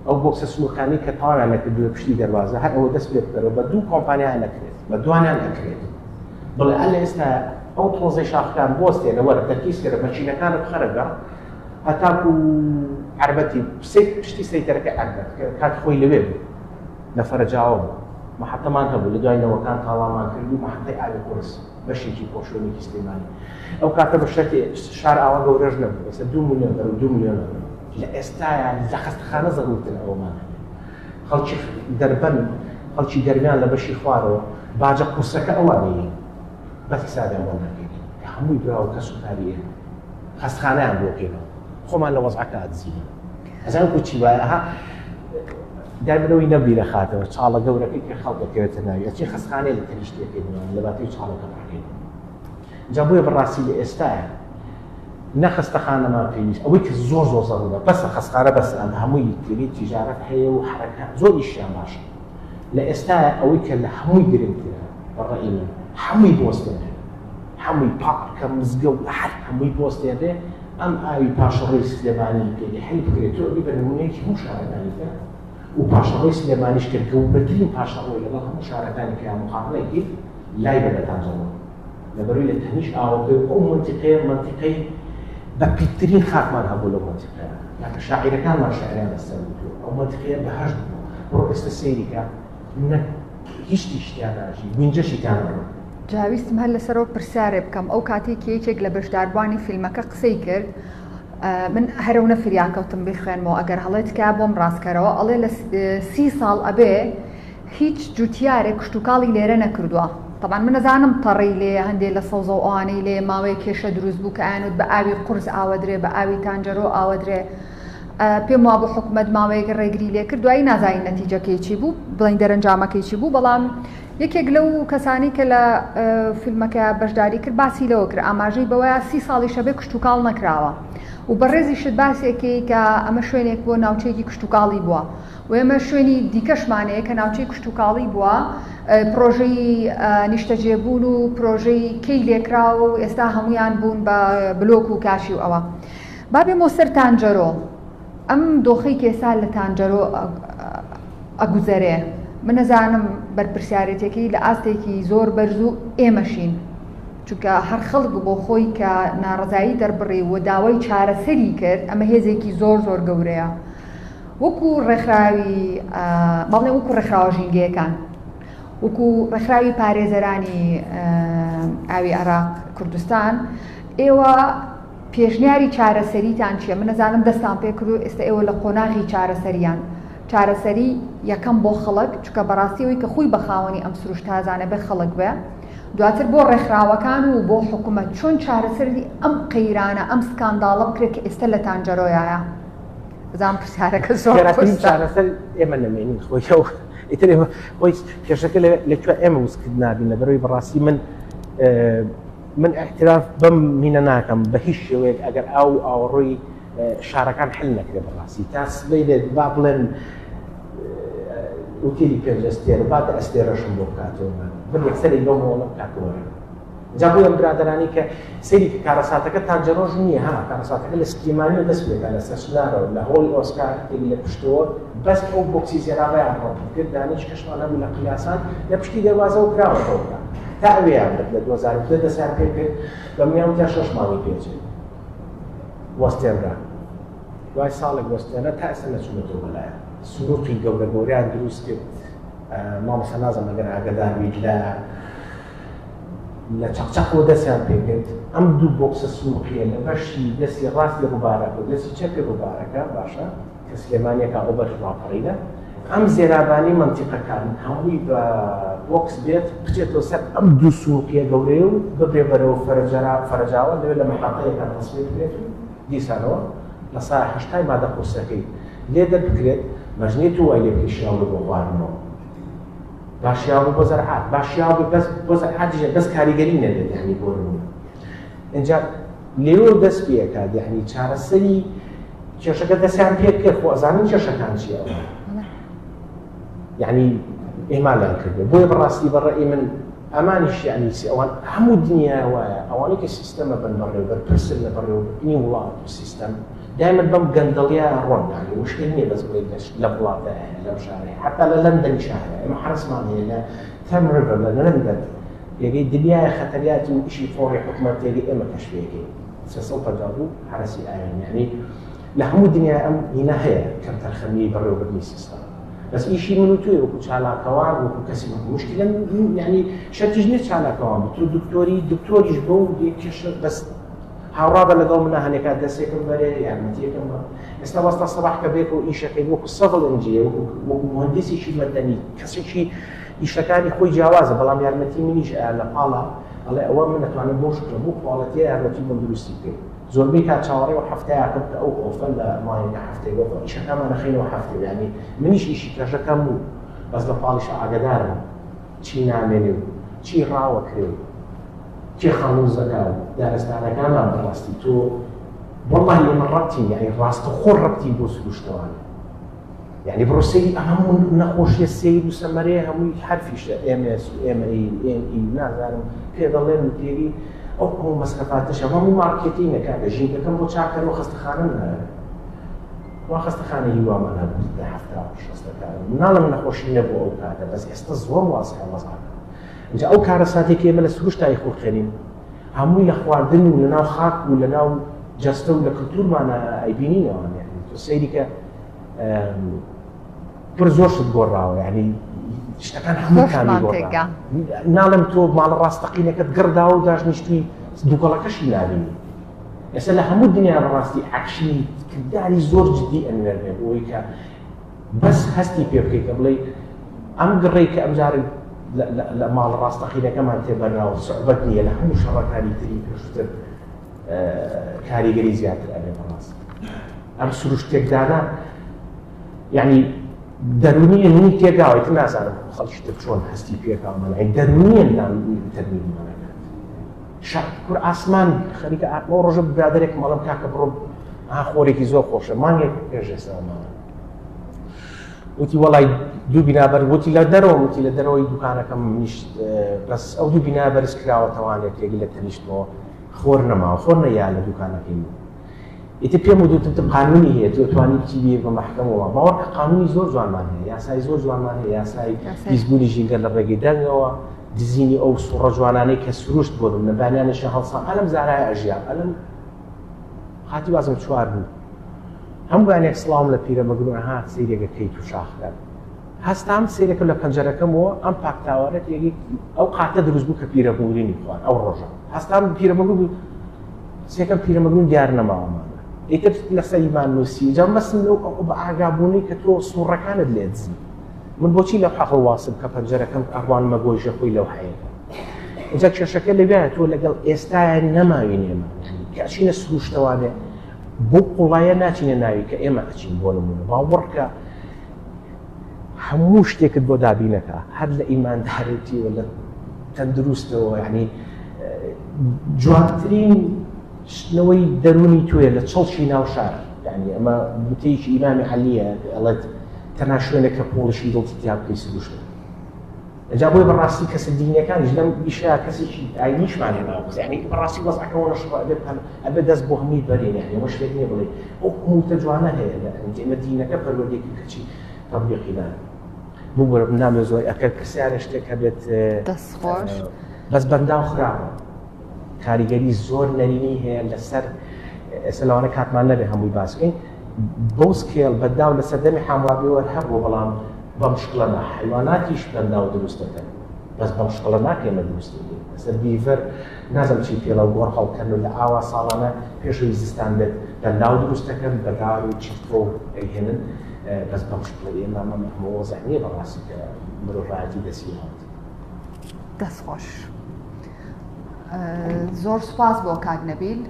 ئەو بۆکسە سنووقانەی کە تەواویان نەکردووە پشتی دەروازە هەر ئەوە دەست پێ بکەرەوە بە دوو کۆمپانیایان نەکرێت بە دوانیان ئەکرێت بڵێ ئەلە ئێستا ئەو تۆزەی شاخەکان بوەستێنە وەرە تەرکیز کەرە مەکینەکانت بخەرە گەڕ هەتاکو عەربەتی پشتی سەیتەرەکەی عەربەت کە کاتی خۆی لەوێ بوو لە فەرەجاوە بوو مەحەتەمان هەبوو لە دوای نەوەکان تاڵانمان کرد و مەحەتەی ئاوی قورس بەشێکی پۆشۆنێکی سلێمانی ئەو کاتە بە شەرتی شار ئاوا گەورەش نەبوو ئێستا دو ملیۆن بەرەو دو ملیۆن لە ئێستایا لە خەستەخانە زەرورتر ئەوەمان هەبێت خەڵکی دەربەند خەڵکی گەرمیان لە بەشی خوارەوە باجە قورسەکە ئەوانەیە بەس حسابیان بۆ ناکەین کە هەمووی برا و کەس و کاری ئێمە خەستخانەیان بۆ کەینەوە خۆمان لە وەزعەکە ئەدزینەوە ئەزانم کو چی وایە ئەها دای منەوەی نەبیرە خاتەوە چاڵە گەورەکەی کە خەڵک دەکەوێتە ناوی ئەچی خەستخانەیە لە تەنیشتیەکەینەوە لە باتەی چاڵەکە پڕکەینەوە جا بۆیە بەڕاستی لە ئێستاە نە خەستەخانەمان پێویست ئەوەی کە زۆر زۆر زەرورە بەسە خەستخانە بەسە ئەم هەمووی تێنی تیجارەت هەیە و حرەکە زۆر ئیشیان باشە لە ئێستاە ئەوەی کە لە هەمووی گرنگترە بە ڕەئی من هەمووی بۆستێنێ هەمووی پارکە مزگەوت هەر هەمووی بۆستێنرێ ئەم ئاوی پاشەڕۆی سلێمانی پێ حل بکرێت تۆ ئەبی بە نمونەیەکی هەموو شارەکانی تر و پاشەڕۆی سلێمانیش کە گەورەترین پاشەڕۆی لەگەڵ هەموو شارەکانی کە مقارنەی لای بە لە تانجەڵۆ لەبەروی لە تەنیش ئاوەکەی و ئەو مەنتیقەیە مەنتیقەی بە پیتترین خاکمان هەبوو لەو مەنتیقەیە کاکە شاعیرەکانمان شعریان لەسەر وتووە ئەو مەنتیقەیە بەهەشت بوو بڕۆ ئێستا سەیری کە نەک هیچ شتیش تیا ناژی گونجەشی تیا نەڕۆ. جا ویستم هەر لەسەرەوە پرسیارێ بکەم ئەو کاتەی کە یەکێک لە بەشداربوانی فیلمەکە قسەی کرد من هەرەونە فریا کەوتم بیخوێنمەوە ئەگەر هەڵەی تکایە بۆم ڕاستکەرەوە ئەڵێ لە سی ساڵ ئەبێ هیچ جوتیارێک کشتوکاڵی لێرە نەکردووە تەبعەن من ئەزانم تەڕی لێیە هەندێ لە سەوزە و ئەوانەی لێیە ماوەیەک کێشە دروست بوو کە ئەیانوت بە ئاوی قورس ئاوەدرێ بە ئاوی تانجەرۆ ئاوەدرێ پێم وابوو حکومەت ماوەیەک ڕێگری لێکرد دوایی نازانین نەتیجەکەی چی بوو بڵین دەرەنجامەکەی چی بوو بەڵام یەکێک لەو کەسانی کە لە فیلمەکە بەشداری کرد باسی لەوە کرد ئاماژەی بەوەیە سی ساڵی شەبێ کشتوکاڵ نەکراوە و بەڕێزیشت باسێکی کە ئەمە شوێنێک بۆ ناوچەیەکی کشتوکاڵی بووە و ئێمە شوێنی دیکەشمان هەیە کە ناوچەی کشتوکاڵی بووە، پرۆژەی نیشتەجێبوون و پرۆژەی کەی لێکراوە و ئێستا هەمویان بوون بە بلۆک و کاشی و ئەوە. با بێمەوە سەر تانجەرۆ. ئەم دۆخەی کە ئێستا لە تانجەرۆ ئەگوزەرێ، من ئەزانم بەرپرسیارێتیەکەی لە ئاستێکی زۆر بەرز و ئێمەشین، چونکە هەر خەڵک بۆ خۆی کە ناڕەزایی دەربڕی و داوای چارەسەری کرد، ئەمە هێزێکی زۆر زۆر گەورەیە. وەکو ڕێکخراوی با بڵێم وەکو ڕێکخراوە ژینگەیەکان وەکو ڕێکخراوی پارێزەرانی ئاوی عێراق کوردستان ئێوە پێشنیاری چارەسەریتان چییە من نەزانم دەستان پێ کرد و ئێستا ئێوە لە قۆناغی چارەسەریان چارەسەری یەکەم بۆ خەڵک چکە بەڕاستی ئەوەی کە خۆی بە خاوەنی ئەم سروشتازانە بێ خەڵک بێ دواتر بۆ ڕێکخراوەکان و بۆ حکوومەت چۆن چارەسەری ئەم قەیرانە ئەم سکانداڵە بکرێت کە ئێستا لە تانجەرۆیایە بزانم پرسیارەکە زۆر خێراترین چارەسەر ئێمە نەمێنین خۆی ئەو ئیتر ئێمە خۆی کێشەکە لە کوێ ئێمە وسکت نابین لە بەرەوەی بەڕاستی من من اعتراف بەم مینە ناکەم بە هیچ شێوەیەک ئەگەر ئاو و ئاوەڕۆی شارەکان حل نەکرێ بەڕاستی تا سبەی لێت با بڵێن وتیلی پێنج ئەستێرە با دە ئەستێرەشم بۆ بکاتەوە من یەکسەری بەم وەڵم کاکەوەرە. جا بۆیە ئەم برادەرانەی کە سەیری کە کارەساتەکە تانجەرۆژ نییە ها کارەساتەکە لە سلێمانیەوە دەست پێکا لە سەرچنارەوە لە هۆڵی ئۆسکار تێک لە پشتەوە بەس ئەو بۆکسی زێرابیان ڕەت کرد دانیش کەشمان هەبوو لە قیاسان لە پشتی دەروازەوە کراوەتەوە تا ئەوێیان برد لە 2002 دەستیان پێ کرد بە منیان تا شەش مانگی پێچێت وەستێنرا دوای ساڵێک وەستێنرا تا ئێستا نەچوونەتەوە بەلایان سنووقی گەورە گەورەیان دروست کرد مامۆستا نازم ئەگەر ئاگادار بیت لە لە چەقچەقەوە دەستیان پێکرد، ئەم دوو بۆکسە سنوقیە لە بەشی دەستی ڕاستی ڕووبارەکە و دەستی چەپی ڕووبارەکە، باشە کە سلێمانیەکە ئەوبەر ڕاپەڕینە، ئەم زێرابانەی مەنتیقەکان هەمووی بە بۆکس بێت بچێتەوە سەر ئەم دوو سنوقیە گەورەیە و ببرێ بەرەو فەرەجەرا فەرەجاوە لەوێ لە مەحەتەیەکە تەسفیە بکرێت و دیسانەوە لە سا هەشتای مادە قورسەکەی لێ دەربکرێت، مەرج نیە تۆ وای لێ بکەی شیاو بێ بۆ خواردنەوە. با شیاو بێ بۆ زەرعات با شیاو بێ بەس بۆ زەرعاتیش بەس کاریگەری نەبێت یعنی بۆ نمونە اینجا لێوە دەست پێکات یعنی چارەسەری کێشەکە دەستیان پێ کرد خۆ ئەزانن کێشەکان چییە یعنی ئێمالیان کردو بۆیە بەڕاستی بەڕێی من ئەمانیش یعنی ئەوان هەموو دنیا وایە ئەوانەی کە سیستەمە بن بەڕێوبەر پرسن لە بەڕێوەبردنی وڵات و سیستەم دایمەن بەم گەندەڵیە ڕۆن یانی مشکل نییە بەس بڵێ لەش لەم وڵاتە هەیە لەم شارەیە حتا لە لەندەنیشا هەیە ئێمە حەرەسمان هەیە لە تەم ڕیڤەر لە لەندەن پێگەی دنیای خەتەریاتی و ئیشی فۆڕی حکومەت تێگەی ئێمە کەشفیەکەی 352 حەرەسی ئاوێن یعنی لە هەموو دنیای ئەم هینە هەیە کەمتەرخەمیی بەڕێوەبردنی سیستەم بەس ئیشی من و توی وەکو چالاکەوان وەکو کەسی وەکو مشکلە یعنی شەرتیش نییە چالاکەوان بی تۆ دکتۆری دکتۆریش بەو کێشە بەس هاوڕا بە لەگەڵ منا هەنێ کات دەستێکم بەرێ یارمەتیەکەم بە ئێستا وەستا سەباح کە بێکەوە ئیشەکەی وەکو civil engineer وەکو وەکو مهندسێکی مەدەنی کەسێکی ئیشەکانی خۆی جیاوازە بەڵام یارمەتی منیش ئەیا لە پاڵا ئەڵێ ئەوە من ئەتوانم بۆ شکڵە بۆ quality ە یارمەتی بۆم دروستی بکەیت زۆربەی کات چاوەڕێ و هەفتەیەکم کە ئەو off ە لە مانگێکە هەفتەیەک off ە ئیشەکانمان ئەخەینەوە هەفتەی یانی منیش ئیشی کەژەکەم و بەس لە پاڵیش ئاگەدارم چی نامێنێ و چی ڕاوەکرێ و کێ خاڵوز دەکا و دارستانەکانمان بەڕاستی تۆ وەڵڵاهی ئێمە ڕەبتین یعنی ڕاستەخۆ ڕەبتین بۆ سروشتەوانە یعنی بڕۆ سەیری ئەم هەموو نەخۆشیە سەیر و سەمەرەیە هەمووی حەرفیشە ئێمێس و ئێمە ئی و ئێن ئی و نازانم پێ دەڵێن و تێری ئەو هەموو مەسرەفاتەشە هەموو مارکێتینە کاکە ژینگەکەم بۆ چاکەرەوە خەستەخانەم ناوێت وا خەستەخانە هیوامان هەبوو لە حەفتا و شەستەکان مناڵم نەخۆشی نەبوو ئەو کاتە بەس ئێستا زۆر وازحە وەزعەکە ئینجا ئەو کارەساتێک ئێمە لە سروشتا ئەیخوڵقێنین هەمووی لە خواردن و لەناو خاک و لەناو جەستە و لە کلتورمانە ئەیبینینەوە یعنی تۆ سەیری کە پر زۆر شت گۆڕاوە یعنی شتەکان هەموو کامی گۆڕا ناڵم تۆ ماڵە ڕاستەقینەکەت گڕداوە و داشنیشتوی دووکەڵەکەشی نابینی ئێستا لە هەموو دنیا بەڕاستی ئەکشنی کرداری زۆر جدی ئەنوێنێ بۆی کە بەس هەستی پێ بکەیت کە بڵێی ئەم گڕەی کە ئەمجارە لە ماڵە ڕاستەقینەکەمان تێبەرراوە سوعبەت نییە لە هەموو شەڕەکانی تری پێشووتر کاریگەری زیاتر ئەبێ بەڕاست ئەم سروشت تێکدانە یعنی دەرونیە منی تێگاوە ئیتر نازانم خەڵکی تر چۆن هەستی پێکاومانە دەرونیە تەرمیمانەکات شەق کور ئاسمان خەریکە ئەو ڕۆژە برادێک مەڵم کاکە بڕۆ ها خۆرێکی زۆر خۆشە مانگێک پێش ئێستا ماوە وتی وەڵای دوو بینا بەر وتی لە دەرەوە وتی لە دەرەوەی دوکانەکەم منیش بەس ئەو دوو بینا بەرز کراوەتەوانێک یەک لە تەنیشتەوە خۆر نەماوە خۆر نەیا لە دوکانەکەی من ئیتر پێم وتم تم قانونی هەیە تۆ توانی بچی بێ بە مەحکەمەوە باوەڕ کە قانونی زۆر جوانمان هەیە یاسای زۆر جوانمان هەیە یاسای پیسبوونی ژینگە لە ڕێگەی دەنگەوە دزینی ئەو سوڕە جوانانەی کە سروشت بۆ نمونە بانیانێکی هەڵسان ئەلم زارای ئەژیا ئەلم هاتی وازم چوار بوو هەموو بەیانێک سڵاوم لە پیرەمەگرو ئەها سەیرێکە کەیت و شاخەکان هەستام سەیرەکەم لە پەنجەرەکەمەوە ئەم پاکتاوانە تێگەی ئەو قاتە دروست بوو کە پیرەمەگرینی خوارد ئەو ڕۆژە هەستام پیرەمەگرو بوو سێکەم پیرەمەگرون دیار نەماوەمانە ئیتر لەسەریمان نووسی جا مەسم لەو ئەو بە ئاگابوونی کە تۆ سوڕەکانت لێ دزی من بۆچی لەو حەقڵ واسم کە پەنجەرەکەم ئەڕوانمە گۆیژە خۆی لەو حەیەکە اینجا کێشەکە لەوێ تۆ لەگەڵ ئێستاە نەماوی نێمە کە ئەچینە سروشتەوانێ بەو قوڵایە ناچینە ناوی کە ئێمە ئەچین بۆ نمونە باوەڕکە هەموو شتێکت بۆ دابینەکە هەر لە ئیماندارێتیەوە لە تەندروستەوە یعنی جوانترین شتنەوەی دەرونی توێ لە چڵکی ناو شار یعنی ئەمە وتەیەکی ئیمامی عەلیە ئەڵێت تەنها شوێنێک کە پۆڵشی دڵتی تیا بکەی سروشتە. جا بۆیە بەڕاستی کەسە دینیەکانیش لەم ئیشە کەسێکی ئاینیشمان هێناوە بەس یعنی بەڕاستی وەزعەکە وەنە شڕە ئەبێ پەل ئەبێ دەست بۆ هەمووی بەرین یعنی ئەوە شتێک نییە بڵێ ئەو قوتە جوانە هەیە لە ئێمە دینەکە پەروەردەیەکی کەچی تەطبیقی ناکەین ببورە نامێ زۆر ئەکەر پرسیارە شتێک هەبێت دەست خۆش بەس بەنداو خراپە کاریگەری زۆر نەرێنی هەیە لەسەر ئێستا لەوانە کاتمان نەبێ هەمووی باس بکەین بەو scale بەنداو لە سەردەمی حاموابیوە هەبوو بەڵام بەم شکڵە نا حەیواناتیش بەنداو دروست دەکەن بەس بەم شکڵە ناکە ئێمە دروستی بکەین لەسەر beaver نازم چی پێڵە و گۆڕ هەڵکەن و لە ئاوا ساڵانە پێشەوەی زستان بێت بەنداو دروست دەکەن بە دار و چیتکۆ و ئەیهێنن بەس بەم شکڵە ئێمە ئەمە وەزع نییە بەڕاستی کە مرۆڤایەتی دەستی هات. دەست خۆش. زۆر سوپاس بۆ کاک نەبیل.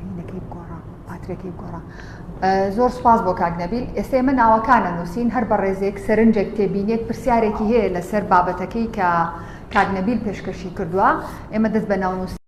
هینەکەی بگۆڕە پاترەکەی بگۆڕە زۆر سوپاس بۆ کاک نەبیل ئێستا ئێمە ناوەکانە نووسین هەر بەڕێزێک سەرنجێک تێبینێک پرسیارێکی هەیە لەسەر بابەتەکەی کە کاک نەبیل پێشکەشی کردووە ئێمە دەست بە ناونووسین.